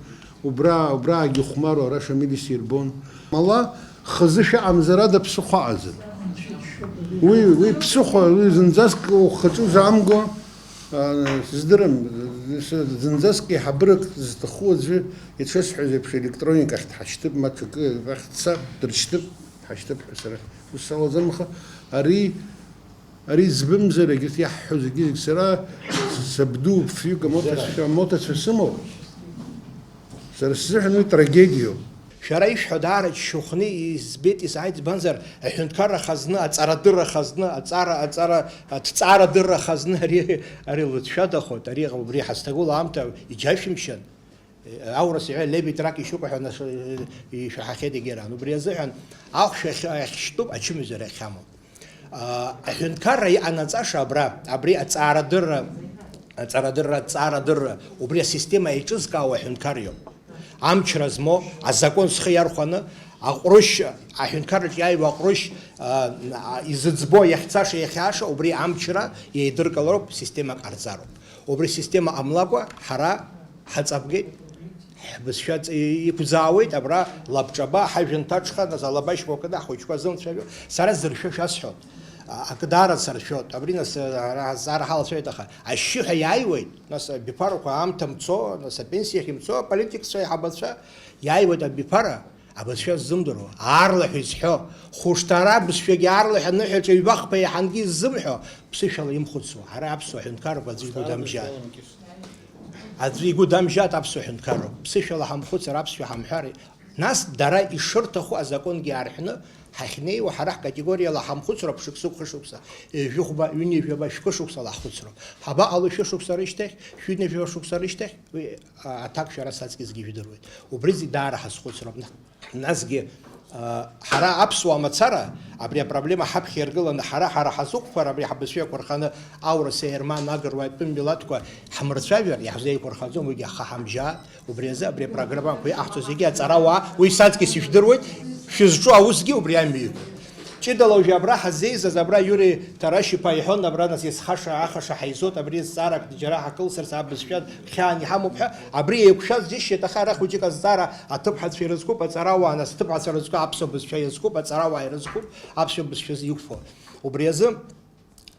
убра, убраагьы ихәмаруа, ара Шамиль исирбон. Мала, хазы шәаҟамзар ада ԥсыхәа аҟаӡам. Уи, уи ԥсыхәа, уи зынӡаск ухаҿы узаамго, а, сыздырам, с-, зынӡаск еиҳабырак зҭаху аӡәы, иҽысҳәаз еиԥш, електроникахь дҳашьҭып, ма ҽакы ахь дцап, дрышьҭып. Ҳашьҭып ҳәа сара ус салаӡам, аха ари, ари збымзар, егьырҭ иаҳҳәо зегьы-зегь сара сабду ԥшҩык амоҭацәа, амоҭацәа сымоуп. Сара сзыҳәан уи трагедиоуп. Шәара ишәҳәо даара џьшьахәны избеит, исааит, избанзар, аҳәынҭқарра хазны, аҵарадырра хазны, аҵара, аҵара, аҭҵаарадырра хазны ари, ари лыҵшәадахоит, ари убри ҳазҭагылоу аамҭа иџьашәымшьан. Аурыс иҳәа, леби трак ишьуп ҳәа нас, ишәаҳахьеит егьыран. Убри азыҳәан ахәшә ахь-, ахьшьтәуп, ачымазара ахьамоу. А, аҳәынҭқарра иҟанаҵаша абра, абри аҵаарадырра, аҵарадырра, аҵаарадырра, убри асистема еиҿызкаауа аҳәынҭқар иоуп. Амчра змоу, азакәын зхы иархәаны, аҟәрышь, аҳәынҭқарраҿы иааиуа аҟәрышь, а, а, изыӡбо, иахьцаша, иахьааша, убри амчра еидыркылароуп, системак ҟарҵароуп. Убри асистема ҟамлакәа, ҳара ҳаҵабгеит, ҳбызшәа ҵ-, иқәӡаауеит, абра лабҿаба, ҳажәҩан ҭаҽха, нас алаба шьхәа кыда, ахәыҷқәа зымцәажәо, сара зыршәо шәасҳәоит. А, акы даара сыршәоит. Абри, нас, ара азҵаара ҳалацәажәеит, аха ашьшьыҳәа иааиуеит, нас, абиԥарақәа аамҭа мцо, нас, апенсиахь имцо, аполитикцәа, аиҳабацәа, иааиуеит абиԥара, абызшәа ззымдыруа, аарлаҳәа изҳәо, хәышҭаара абызшәагьы аарлаҳәа аныҳәаҿа ҩба-хԥа иаҳангьы иззымҳәо, ԥсышәала имхәыцуа, ҳара аԥсуа ҳәынҭқаррақәа аӡәы игәы дамжьааит. Аӡәы игәы дамжьааит аԥсуа ҳәынҭқарроуп. Ԥсышәала ҳамхәыцыр, аԥсшәа ҳамҳәар, нас дара ишырҭаху азакәынгьы аарҳәны, ҳахьнеиуа, ҳара ҳкатегориала ҳамхәыцроуп шықәсык, хышықәса, ҩажәихәба, ҩынҩажәаба, шәкы шықәса лаҳхәыцроуп. Ҳабаҟало шәышықәса рышьҭахь, шәҩынҩажәаба шықәса рышьҭахь, уи, а, аҭак шәара саҵкьысгьы ижәдыруеит. Убри зегь даара ҳазхәыцроуп. Насгьы, а, ҳара аԥсуаа мацара, абри апроблема ҳаԥхьа иргыланы, ҳара, ҳара ҳазықәԥар, абри ҳабызшәа еиқәырханы, аурыс, аерман, агыруа, атәым милаҭқәа ҳмырцәажәар, иаҳзеиқәырхаӡом, уигьы ҳхы ҳамжьааит. Убри азы абри апрограммақәа иҟаҳҵо зегьы аҵарауаа, уи саҵкьыс ижәдыруеит, шәызҿу аусгьы убри амҩа иқәуп. Ҷыдала уажәы абра ҳаззеизаз, абра Иури Ҭарашь-иԥа иҳәон, абра нас иазхаша, ахаша ҳаизоит, абри зҵаарак џьара ҳакылсырц абызшәа хьаан иҳамоуп ҳәа, абри еиқәшәаз џьысшьеит, аха ара хәыҷык азҵаара аҭыԥҳацәа ирызкуп, аҵарауаа, нас аҭыԥҳацәа рызку аԥсуа бызшәа иазкуп, аҵарауаа ирызкуп, аԥсуа бызшәа иқәԥо. Убри азы,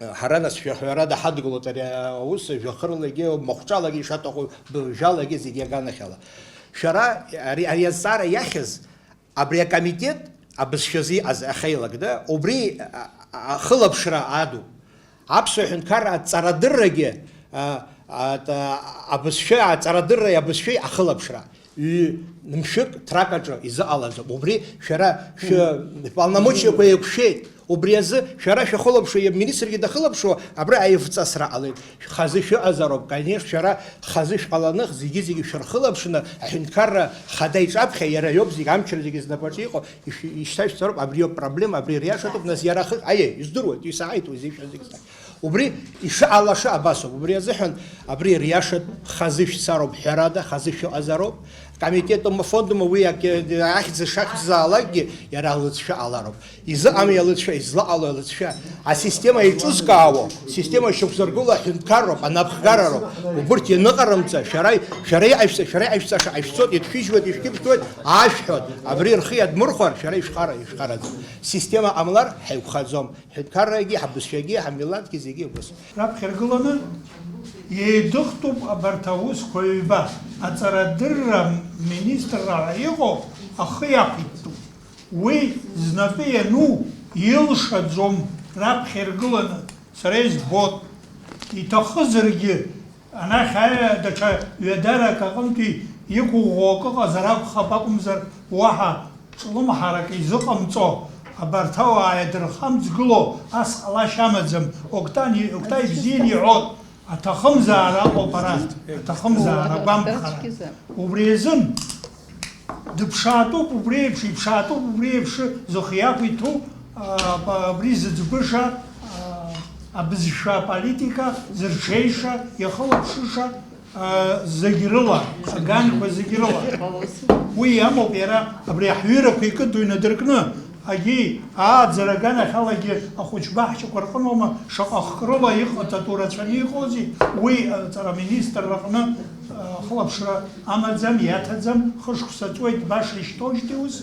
ҳара нас шәа-, шәарада ҳадгылоит ари аус, жәахырлагьы, махәҿалагьы ишаҭаху, быжәжәалагьы зегьы аганахьала. Шәара ари, ари азҵаара иахьыз, абри акомитет абызшәазы иҟаз ахеилак, да, убри, а, а, ахылаԥшра адуп. Аԥсуа ҳәынҭқарра аҵарадыррагьы, а, а, та-, абызшәа, аҵарадырреи абызшәеи ахылаԥшра. Ҩ-, мшәык трак аҿы изыҟалаӡом. Убри шәара шәы-, шәполномочиақәа еиқәшәеит. Убри азы шәара шәахылаԥшуа, иаб-, министргьы дахылаԥшуа, абра аивҵасра ҟалеит. Хазы шәыҟазароуп, конечно, шәара хазы шәҟаланы, зегьы-зегьы шәырхылаԥшны, аҳәынҭқарра хада иҿаԥхьа, иара иоуп зегь, амчра зегьы знапаҿы иҟоу, ишәи-, ишьҭашәҵароуп, абри иоуп проблема, абри ириашатәуп, нас иара ахы-, аиеи, издыруеит, исаҳаит уи зегь шәазегь саҳаит. Убри ишыҟалаша абасоуп, убри азыҳәан абри ириашатә хазы шәцароуп, ҳәарада, хазы шәыҟазароуп, комитетума, фондума уи ак-, ахьӡ шахьӡзаалакгьы иара алыҵшәа ҟалароуп. Изыҟами алыҵшәа, излаҟало алыҵшәа? Асистема еиҿызкаауа, система шьақәзыргыло аҳәынҭқарроуп, анапхгарароуп. Убырҭ ианыҟарымҵа, шәара, шәара иҟашәҵа, шәара иҟашәҵаша ҟашәҵоит, ишәыжьуеит, ишәқьышәҭуеит, ашәҳәоит, абри рхы иадмырхәар, шәара ишәхара, ишәхараӡам. Система ҟамлар, ҳаиқәхаӡом. Ҳҳәынҭқаррагьы, ҳабызшәагьы, ҳамилаҭгьы зегьы убас. Раԥхьа иргыланы еидыхтәуп абарҭ аусқәа ҩба, аҵарадырра министрра ҳәа иҟоу ахы иақәиҭтәуп. Уи знапы иану илшаӡом раԥхьа иргыланы, сара избоит. Иҭахызаргьы, анахь аиа-, даҽа ҩадарак аҟынтәи иқәыӷәӷәо акы ыҟазар акәхап акәымзар, уаҳа ҿлымҳарак изыҟамҵо, абарҭ ауаа иадырхамҵгыло ас ҟалашьа амаӡам, Октан-, Октай бзианы иҳәоит, аҭахымзаара ыҟоуп ара, аҭахымзаара агәамԥхара. Убри азын дыԥшаатәуп, убри еиԥш, иԥшаатәуп, убри еиԥш зыхы иақәиҭу, а, аб-, абри зыӡбыша, а, абызшәа аполитика зырҽеиша, иахылаԥшыша, а, зегь рыла, аганқәа зегь рыла. Уи иамоуп иара абри аҳәҩырақәа икыду инадыркны, Агьи, ааӡара аганахьалагьы ахәыҷ баҳчақәа рҟыноума, шаҟа хкрыла иҟаҵатәу рацәаны иҟоузеи, уи аҵара аминистрра аҟны, а, ахылаԥшра амаӡам, иаҭаӡам, хышықәса ҵуеит, баша ишьҭоужьҭеи ус,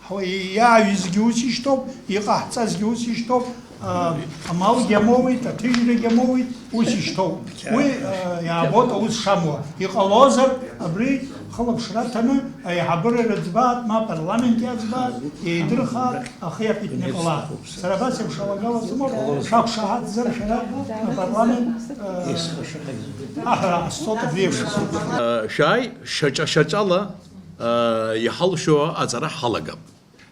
ҳуа-, иааҩызгьы ус ишьҭоуп, иҟаҳҵазгьы ус ишьҭоуп, а, амалгьы амоуит, аҭыжьрагьы амоуит, ус ишьҭоуп. Уи, а, иаабоит аус шамуа. Иҟалозар, абри хылаԥшра аҭаны, аиҳабыра рыӡбаат, ма апарламент иаӡбаат, еидырхаат, ахи аԥеҭнеиҟьалааит. Сара абас еиԥш алагала сымоуп, шәақәшаҳаҭзар шәара апарламент, э, аҳәара ҟасҵоит абри еиԥш. Шәааи, шьаҿа-шьаҿала, э, иҳалшо аҵара ҳалагап.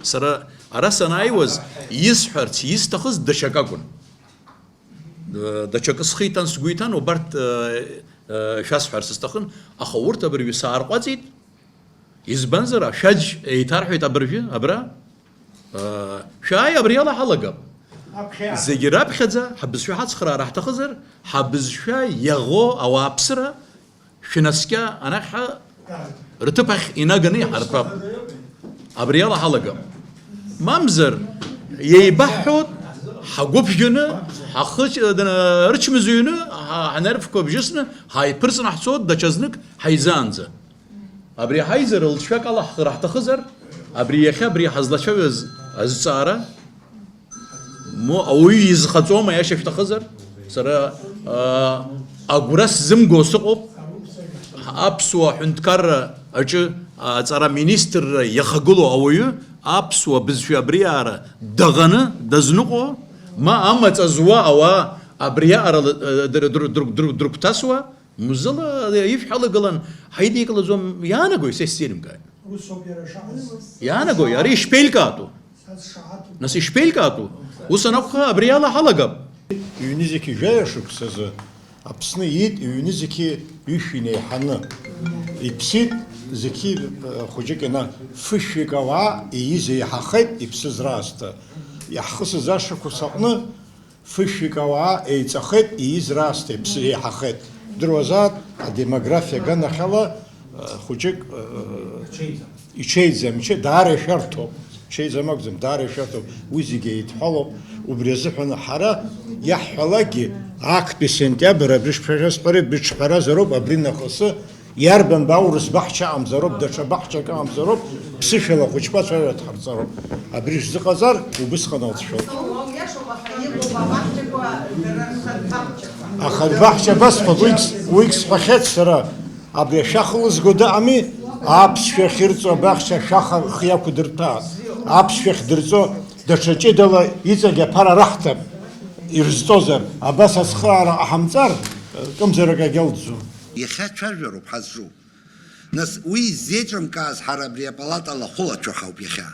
Сара ара санааиуаз, исҳәарц исҭахыз даҽак акәын. Э, даҽакы схы иҭан, сгәы иҭан, убарҭ, э, э, шәасҳәарц сҭахын, аха урҭ абыржәы саарҟәаҵит. Избанзар, ашәаџь еиҭарҳәеит абыржәы, абра. Э, шәааи, абри ала ҳалагап. Аԥхьа. Зегьы раԥхьаӡа ҳабызшәа ҳацхраара ҳҭахызар, ҳабызшәа иаӷоу ауааԥсыра шәнаскьа анахь ҳа-, рҭыԥ ахь инаганы иҳартәап. Абри ала ҳалагап. Мамзар, еибаҳҳәоит, ҳагәыԥжәаны, ҳахы-, ырҽмызҩны, ҳа-, ҳанервқәа бжьысны, ҳаиԥырҵны ҳцоит даҽазнык ҳаизаанӡа. Абри ҳаизара лҵшәак алаҳхыр ҳҭахызар, абри иахьа абри ҳазлацәажәаз азҵаара, мо-, ауаҩы изхаҵома, аиаша шәҭахызар? Сара, аа, агәра сзымго сыҟоуп. Аԥсуа ҳәынҭқарра аҿы аҵара министрра иахагылоу ауаҩы аԥсуа бызшәа абриаара даӷаны дазныҟәо, ма амаҵ зуа ауаа абриаара ла-, др-, др-, др-, др-, дрыгәҭасуа, мзыла ишәҳалагылан, ҳаидикылаӡом, иаанагои, са исзеилымкааит. Усоуп иара шаҟа. Иаанагои, ари ишԥеилкаатәу? Са сшаҳаҭуп. Нас ишԥеилкаатәу? Ус анакәха, абри ала ҳалагап. Ҩнызқьи жәаҩа шықәсазы Аԥсны иит ҩнызқьи ҩышә инеиҳаны. Иԥсит зқьи, э, хәыҷык иана, фышәҩык ауаа ииз еиҳахеит иԥсыз раасҭа. Иаҳхысыз ашықәс аҟны фышәҩык ауаа еиҵахеит, ииз раасҭа иԥсы еиҳахеит. Бдыруазааит, адемографиа аганахьала, э, хәыҷык, э, иҽеиӡам, иҽе-, даара ишәарҭоуп. Иҽеиӡам акәӡам, даара ишәарҭоуп. Уи зегьы еидҳәалоуп. Убри азыҳәан ҳара иаҳҳәалакгьы, актәи сентиабр абри шԥашәасҳәари, быҽҳәаразароуп, абри нахысы Иарбан баурыс баҳча амзароуп, даҽа баҳчак амзароуп, ԥсышәала ахәыҷқәа ацәажәара дҳарҵароуп. Абри шәзыҟаҵар, убысҟан алҵшәоуп. Уа иашоуп, аха иҟоуп абаҳчақәа, дара рхатә баҳчақәа. Аха баҳча басҳәап, уигь, уигь сҳәахьеит сара. Абри ашәах ылызго дыҟами, аԥсшәа ахьырҵо абаҳча ашәах рхы иақәдырҭәаат. Аԥсшәа ахьдырҵо даҽа ҷыдала иҵегь аԥара раҳҭап, ирызҵозар, абас ацхыраара ҟаҳамҵар, кымзарак агьалҵӡом. Иахьа цәажәароуп ҳазҿу. Нас уи иззеиҿымкааз ҳара абри апалата лахәылацәа ҳауп иахьа.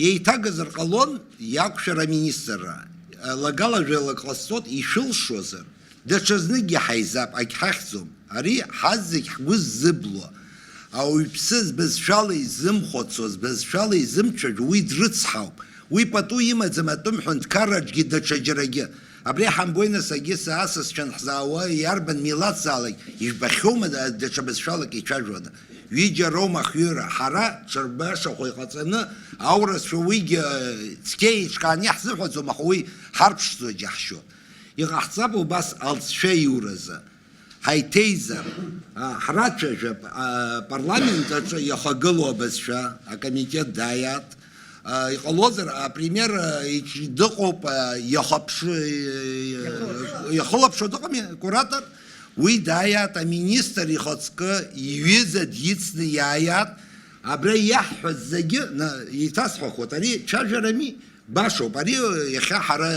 Еиҭагазар ҟалон иақәшәара аминистрра. Лагала жәаҩалак ҟасҵот, ишәылшозар, даҽазныкгьы ҳаизап, агьҳахьӡом. Ари ҳазегь ҳгәы ззыблуа. Ауаҩԥсы збызшәала изымхәыцуа, збызшәала изымцәажәо, уи дрыцҳауп. Уи пату имаӡам атәым ҳәынҭқарраҿгьы даҽаџьарагьы. Абри ҳамбои, нас, агьыс асасцәа анҳзаауа, иарбан милаҭзаалак, ижәбахьоума да-, даҽа бызшәалак ицәажәода? Ҩыџьа роума ахҩыра? Ҳара ҽырбашахо иҟаҵаны, аурысшәа уигьы, э, цқьа еиҿкааны иаҳзыҳәаӡом, аха уи ҳарԥшӡо џьаҳшьоит. Иҟаҳҵап убас алҵшәа иуразы. Ҳаиҭеизар, а, ҳрацәажәап, а, апарламент аҿы иахагылоу абызшәа, акомитет дааиаат. А, иҟалозар, апремиер, а, иҿ-, дыҟоуп, а, иахаԥш-, иахылаԥшуа дыҟами, акуратор? Уи дааиаат, аминистр ихаҵкы иҩыза дицны иааиаат, абра иаҳҳәаз зегьы, на, еиҭасҳәахуеит, ари цәажәарами? Башоуп, ари иахьа ҳара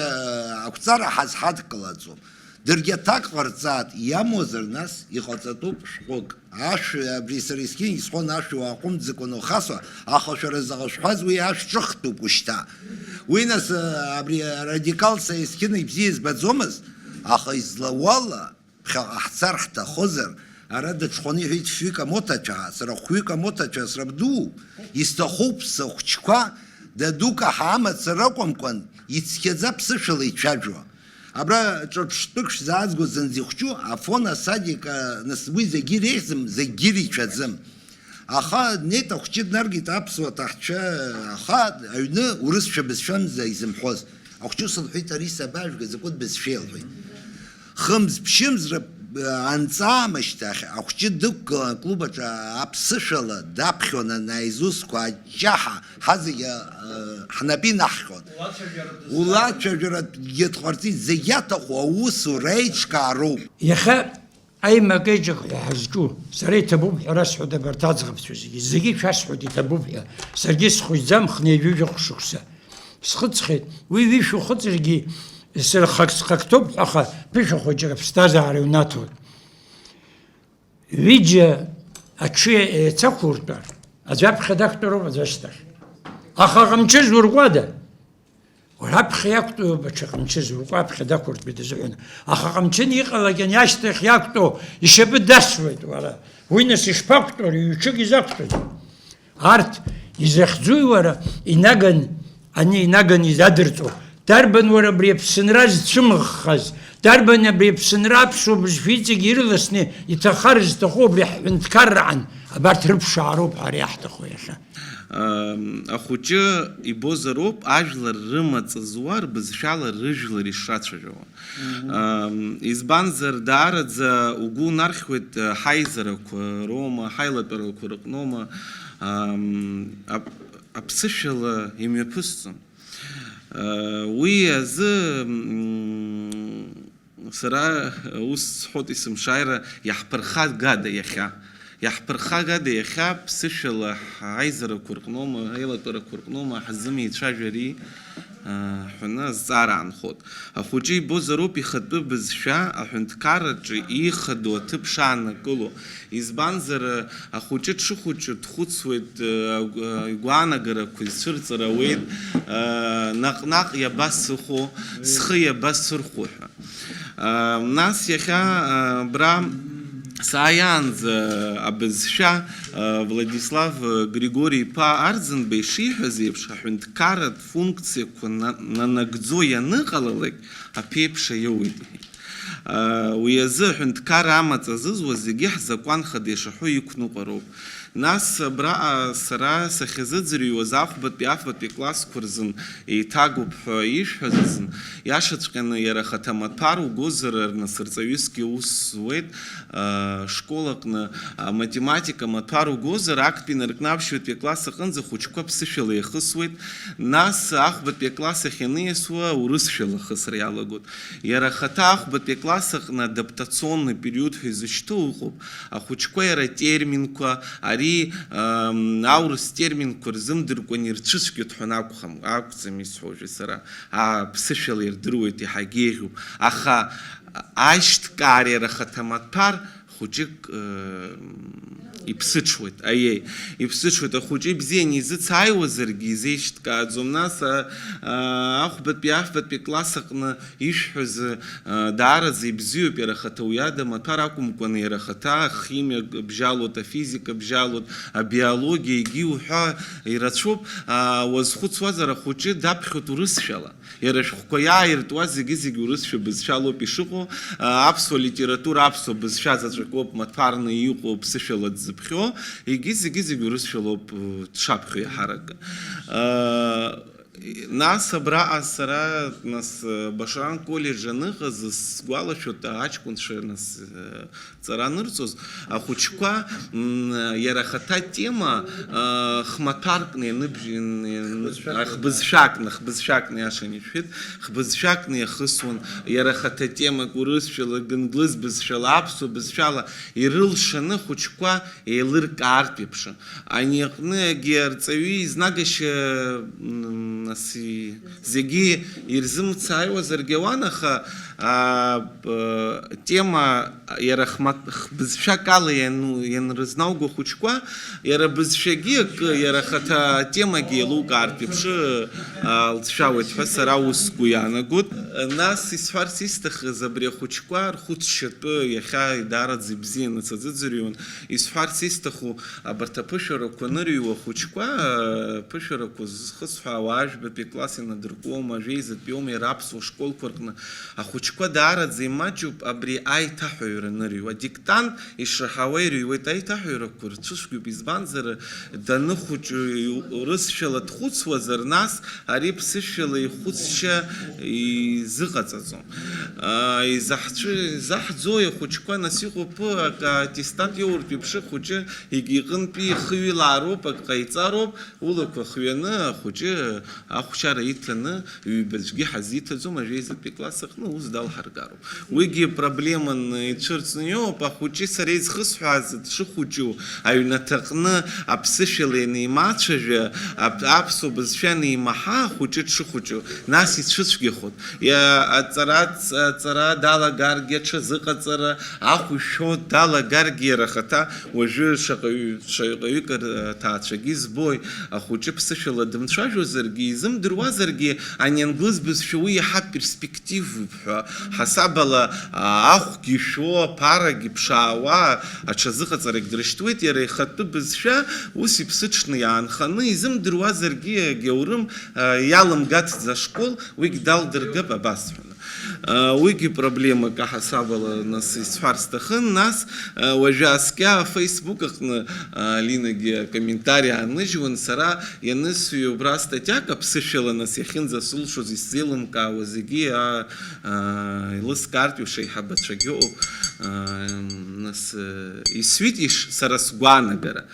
ақәҵара ҳазҳадкылаӡом. Даргьы аҭак ҟарҵаат, иамуазар нас, иҟаҵатәуп шәҟәык. Ашә, абри сара есқьынгьы исҳәон, ашә уааҟәымҵӡакәа анухасуа, аха шәара заҟа шәҳәаз, уи ашә ҿыхтәуп ушьҭа. Уи нас, абри арадикалцәа есқьына ибзиа избаӡомызт, аха излауала, ԥхьаҟа ҳцар ҳҭахозар, ара дыҽхәаны иҳәеит, шәҩык амоҭацәа ҳаа, сара хәҩык амоҭацәа срабдууп, исҭахуп сыхәҷқәа, дадука ҳаамацара акәымкәан, ицқьаӡа ԥсышәала ицәажәо. Абра ҿырԥштәык шәзаазго зынӡа ихәҷу, Афон асадик, а, нас уи зегьы иреиӷьӡам, зегьы ирицәаӡам. Аха днеит ахәҷы днаргеит аԥсуа ҭаҳцәа, аха аҩны урысшәа бызшәамза изымҳәоз. Ахәҷы ус лҳәеит, ари сабажәга, закәытә бызшәеи лҳәеит. Хымз-ԥшьымзра анҵаамышьҭахь ахәҷы дықәгылан аклуб аҿы аԥсышәала даԥхьон анаизусқәа аҷҷаҳа ҳазегьы ҳнапы инаҳхьон. Улацәажәаратәгьы дҟарҵеит, зегь иаҭаху аусура еиҿкаароуп. Иахьа аимак-еиҿак ҳәа ҳазҿу, сара иҭабуп ҳәа расҳәоит абарҭ аӡӷабцәа зегьы, зегьы шәасҳәоит иҭабуп ҳәа, саргьы схәыҷӡам хынҩажәижәохә шықәса. Схыҵхьеит, уи ҩышәа ухыҵыргьы, сара хак схак ҭоуп ҳәа, аха ԥышәа хәыҷык аԥсҭазаара иунаҭоит. Ҩыџьа аҽы еицақәуртәар, аӡә аԥхьа дақәтәароуп, аӡә ашьҭахь. Аха ҟамчы зуркуада? Уара аԥхьа иақәтәоуп, аҽа ҟамчы зурку аԥхьа дақәыртәеит азыҳәан. Аха ҟамчы иҟалак ани ашьҭахь иақәтәоу ишьапы дасуеит уара. Уи нас ишԥақәтәоу, ҩ-ҽык изақәтәоит. Арҭ изахьӡуи уара, инаган, ани инаган изадырҵо? Дарбан уара абри Аԥсынра зцәымӷхаз? Дарбан абри Аԥсынра аԥсуа бызшәа иҵегь ирласны иҭахар зҭаху абри ҳҳәынҭқарраан? Абарҭ рыԥшаароуп ҳара иаҳҭаху иахьа. Ам, ахәыҷы ибозароуп ажәлар рымаҵ зуа рбызшәала рыжәлар ишрацәажәауа. Мгм. Ам, избанзар, даараӡа угәы унархьуеит, а, ҳаизарақәа роума, ҳаилатәарақәа рыҟноума, ам, ап-, аԥсышәала имҩаԥысӡом. А, уи азы, м, Сара ус сҳәоит, есымшааира иаҳԥырхагада иахьа? Иаҳԥырхагада иахьа ԥсышәала ҳаизарақәа рҟноума, аилатәарақәа рҟноума ҳзымеицәажәари, ҳәаны азҵаара аанхоит. Ахәыҷы ибозароуп ихатәы бызшәа аҳәынҭқарраҿы ихадоу аҭыԥ шааннакыло. Избанзар, ахәыҷы дшыхәыҷу дхәыцуеит, э, агә-, э, игәаанагарақәа ицәырҵыр ауеит, э, наҟ-наҟ иабасыхәо, схы иабасырхәо ҳәа. Э, нас иахьа, э, абра сааиаанӡа абызшәа, э, Владислав Григори-иԥа Арӡынба ишиҳәаз еиԥш, аҳәынҭқарратә функциақәа на-, нанагӡо ианыҟалалак, аԥеиԥш аиоуеит, иҳәеит. Уи азы аҳәынҭқарра амаҵ азызуа зегьы ҳзакәан хада ишаҳәо иқәныҟәароуп. Нас абраҟа сара сахьазыӡырҩуаз ахәбатәи афбатәи классқәа рзын еиҭагоуп ҳәа ишәҳәаз азын, иашаҵәҟьаны иара ахаҭа амаҭәар угозар, рнасырҵаҩысгьы аус зуеит, школ аҟны, аматематика амаҭәар угозар, актәи инаркны аԥшьбатәи акласс аҟынӡа ахәыҷқәа ԥсышәала иахысуеит, нас ахәбатәи акласс ахь ианиасуа урысшәала ахысра иалагоит. Иара ахаҭа ахәбатәи акласс аҟны адаптационный период ҳәа изышьҭоу ыҟоуп. Ахәыҷқәа иара атерминқәа, ари, ам, аурыс терминқәа рзымдыркәан ирцәыцәгьоит ҳәа акәхам, акәӡам исҳәо уажәы сара. А, ԥсышәала ирдыруеит, иаҳагьы еиӷьуп. Аха аишьҭкаара иара ахаҭа амаҭәар хәыҷык, ы, иԥсыҽуеит, аиеи, иԥсыҽуеит. Ахәыҷы ибзианы изыцааиуазаргьы изеиҿкааӡом. Нас, а, а, ахәбатәи, афбатәи класс аҟны ишәҳәаз, а, даараӡа ибзиоуп, иара ахаҭа уи ада амаҭәар акәымкәаны, иара ахаҭа ахимиа бжьалоит, афизика бжьалоит, абиологиа, егьи уҳәа ирацәоуп. А, уазхәыцуазар, ахәыҷы даԥхьоит урысшәала. Иара ашәҟәқәа иааиртуа зегьы-зегь урысшәа бызшәалоуп ишыҟоу, а, аԥсуа литература аԥсуа бызшәа заҵәык ауп маҭәарны иҟоу ԥсышәала дзыԥхьо, егьи зегьы-зегь урысшәалоуп, э, дшаԥхьо иаҳаракы. Э, нас абраҟа сара, нас, э, Башран колледж аныҟаз, сгәалашәоит, аҷкәынцәа, нас, э, ҵара анырҵоз, ахәыҷқәа, м, иара ахаҭа атема, а, хмаҭәаркны ианыбжь-, ин-, ин-, хбызшәакны. А, хбызшәакны, хбызшәакны, иашан ишәҳәеит, хбызшәакны иахысуан, иара ахаҭа темак, урысшәала, гынглыз бызшәала, аԥсуа бызшәала ирылшаны ахәыҷқәа еилыркаартә еиԥш. Ани аҟны егьи арҵаҩы изнагашьа, м, нас и-, зегьы ирзымцааиуазаргьы ауан, аха, а, б-, тема иара хма-, х-, бызшәак ала иану-, ианрызнауго ахәыҷқәа, иара бызшәагьы акы, иара ахаҭа атемагьы еилукаартә еиԥш, а, лҵшәауеит ҳәа сара ус сгәы иаанагоит. Нас исҳәарц исҭахыз абри ахәыҷқәа рхәыцшьатәы иахьа даараӡа ибзианы сазыӡырҩуан. Исҳәарц исҭаху, абарҭ аԥышәарақәа анырыҩуа ахәыҷқәа, аԥышәарақәа зхысҳәаауа ажәбатәи акласс инадыркуоума, ажәеизатәиоума, иара аԥсуа школқәа рҟны ахәыҷ Қәа даараӡа имаҷуп абри аиҭаҳәаҩра анырҩуа. Адиктант ишаҳауа ирыҩуеит аиҭаҳәаҩрақәа, рцәыцәгьоуп, избанзар, даныхәыҷу урысшәала дхәыцуазар, нас ари ԥсышәала ихәыцшьа изыҟаҵаӡом. Аа, изаҳцәы-, изаҳӡои ахәыҷқәа, нас иҟоуп акы аттестат иоуртә еиԥш, ахәыҷы егьи иҟынтәи ихы ҩылаароуп, ак ҟаиҵароуп, улақәа хҩаны ахәыҷы ахәшьара иҭаны, ҩбаӡәгьы ҳазиҭаӡом, ажәеизатәи класс аҟны ус далҳаргароуп. Уигьы проблеманы ицәырҵны иоуп, ахәыҷы сара изхысҳәааз дшыхәыҷу, аҩнаҭаҟны аԥсышәала ианимацәажәа, ап-, аԥсуа бызшәа анимаҳа ахәыҷы дшыхәыҷу, нас ицәыцәгьахоит. Иа-, аҵара, аҵ-, аҵара далагаргьы, аҽазыҟаҵара, ахә ишәо далагаргьы иара ахаҭа, уажәы шаҟаҩ-, шаҟаҩык ар-, аҭаацәагьы збои, ахәыҷы ԥсышәала дымцәажәозаргьы, изымдыруазаргьы, ани англыз бызшәа уи иаҳа перспективуп ҳәа. Ҳасабала, а, ахәгьы шәо, аԥарагьы ԥшаауа, аҽазыҟаҵарагь дрышьҭуеит, иара ихатәы бызшәа ус иԥсыҽны иаанханы, изымдыруазаргьы, агьаурым, а, иалымгаӡац ашкол, уигь далдыргап абас ҳәа. Уигьы проблемак аҳасабала, нас, исҳәар сҭахын. Нас, уажәы аскьа Facebook аҟны Алинагьы акомментари ааныжьуан, сара ианысҩы убра астатиак аԥсышәала, нас, иахьынӡасылшоз исзеилымкаауа зегьы, а, а, еилыскаартә ишеиҳабацәагьы ыҟоуп, а, нас, исҩит иш-, сара сгәаанагара.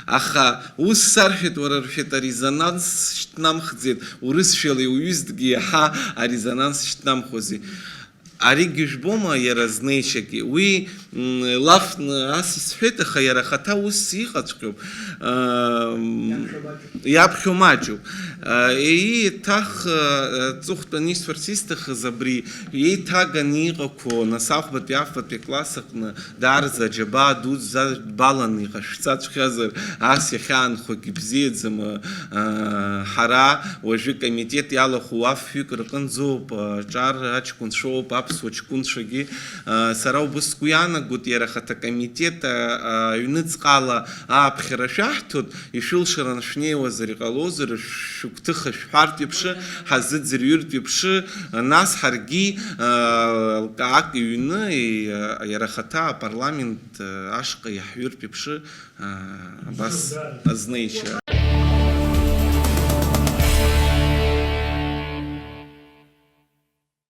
Аха ус сарҳәеит, уара, рҳәеит, арезонанс шьҭнамхӡеит, урысшәала иуҩызҭгьы иаҳа арезонанс шьҭнамхуази. Аригьы жәбома иара знеишьагьы? Уи, м, лафны ас исҳәеит, аха иара ахаҭа ус иҟаҵәҟьоуп. Ам, иаԥхьо маҷуп. А, еиҭах, а, аҵыхәтәаны исҳәарц исҭахыз абри, еиҭаганы иҟақәоу, нас, ахәбатәи, афбатәи акласс аҟны, даараӡа аџьабаа дуӡӡа баланы иҟашәҵаҵәҟьазар, ас иахьаанхогьы бзиаӡам. Ҳара уажәы комитет иалахәу афҩык рҟынӡоуп, аҿар аҷкәынцәоуп, аԥсуа ҷкәынцәагьы. Сара убыс сгәы иаанагоит, иара ахаҭа акомитет аҩныҵҟала ааԥхьара шәаҳҭоит, ишәылшаран шәнеиуазар иҟалозар, шәыгәҭыха шәҳәартә еиԥш, ҳазыӡырҩыртә еиԥш, нас ҳаргьы, лкаак иҩны, иара ахаҭа апарламент ашҟа иаҳҩыртә еиԥш, абас азнеишьа.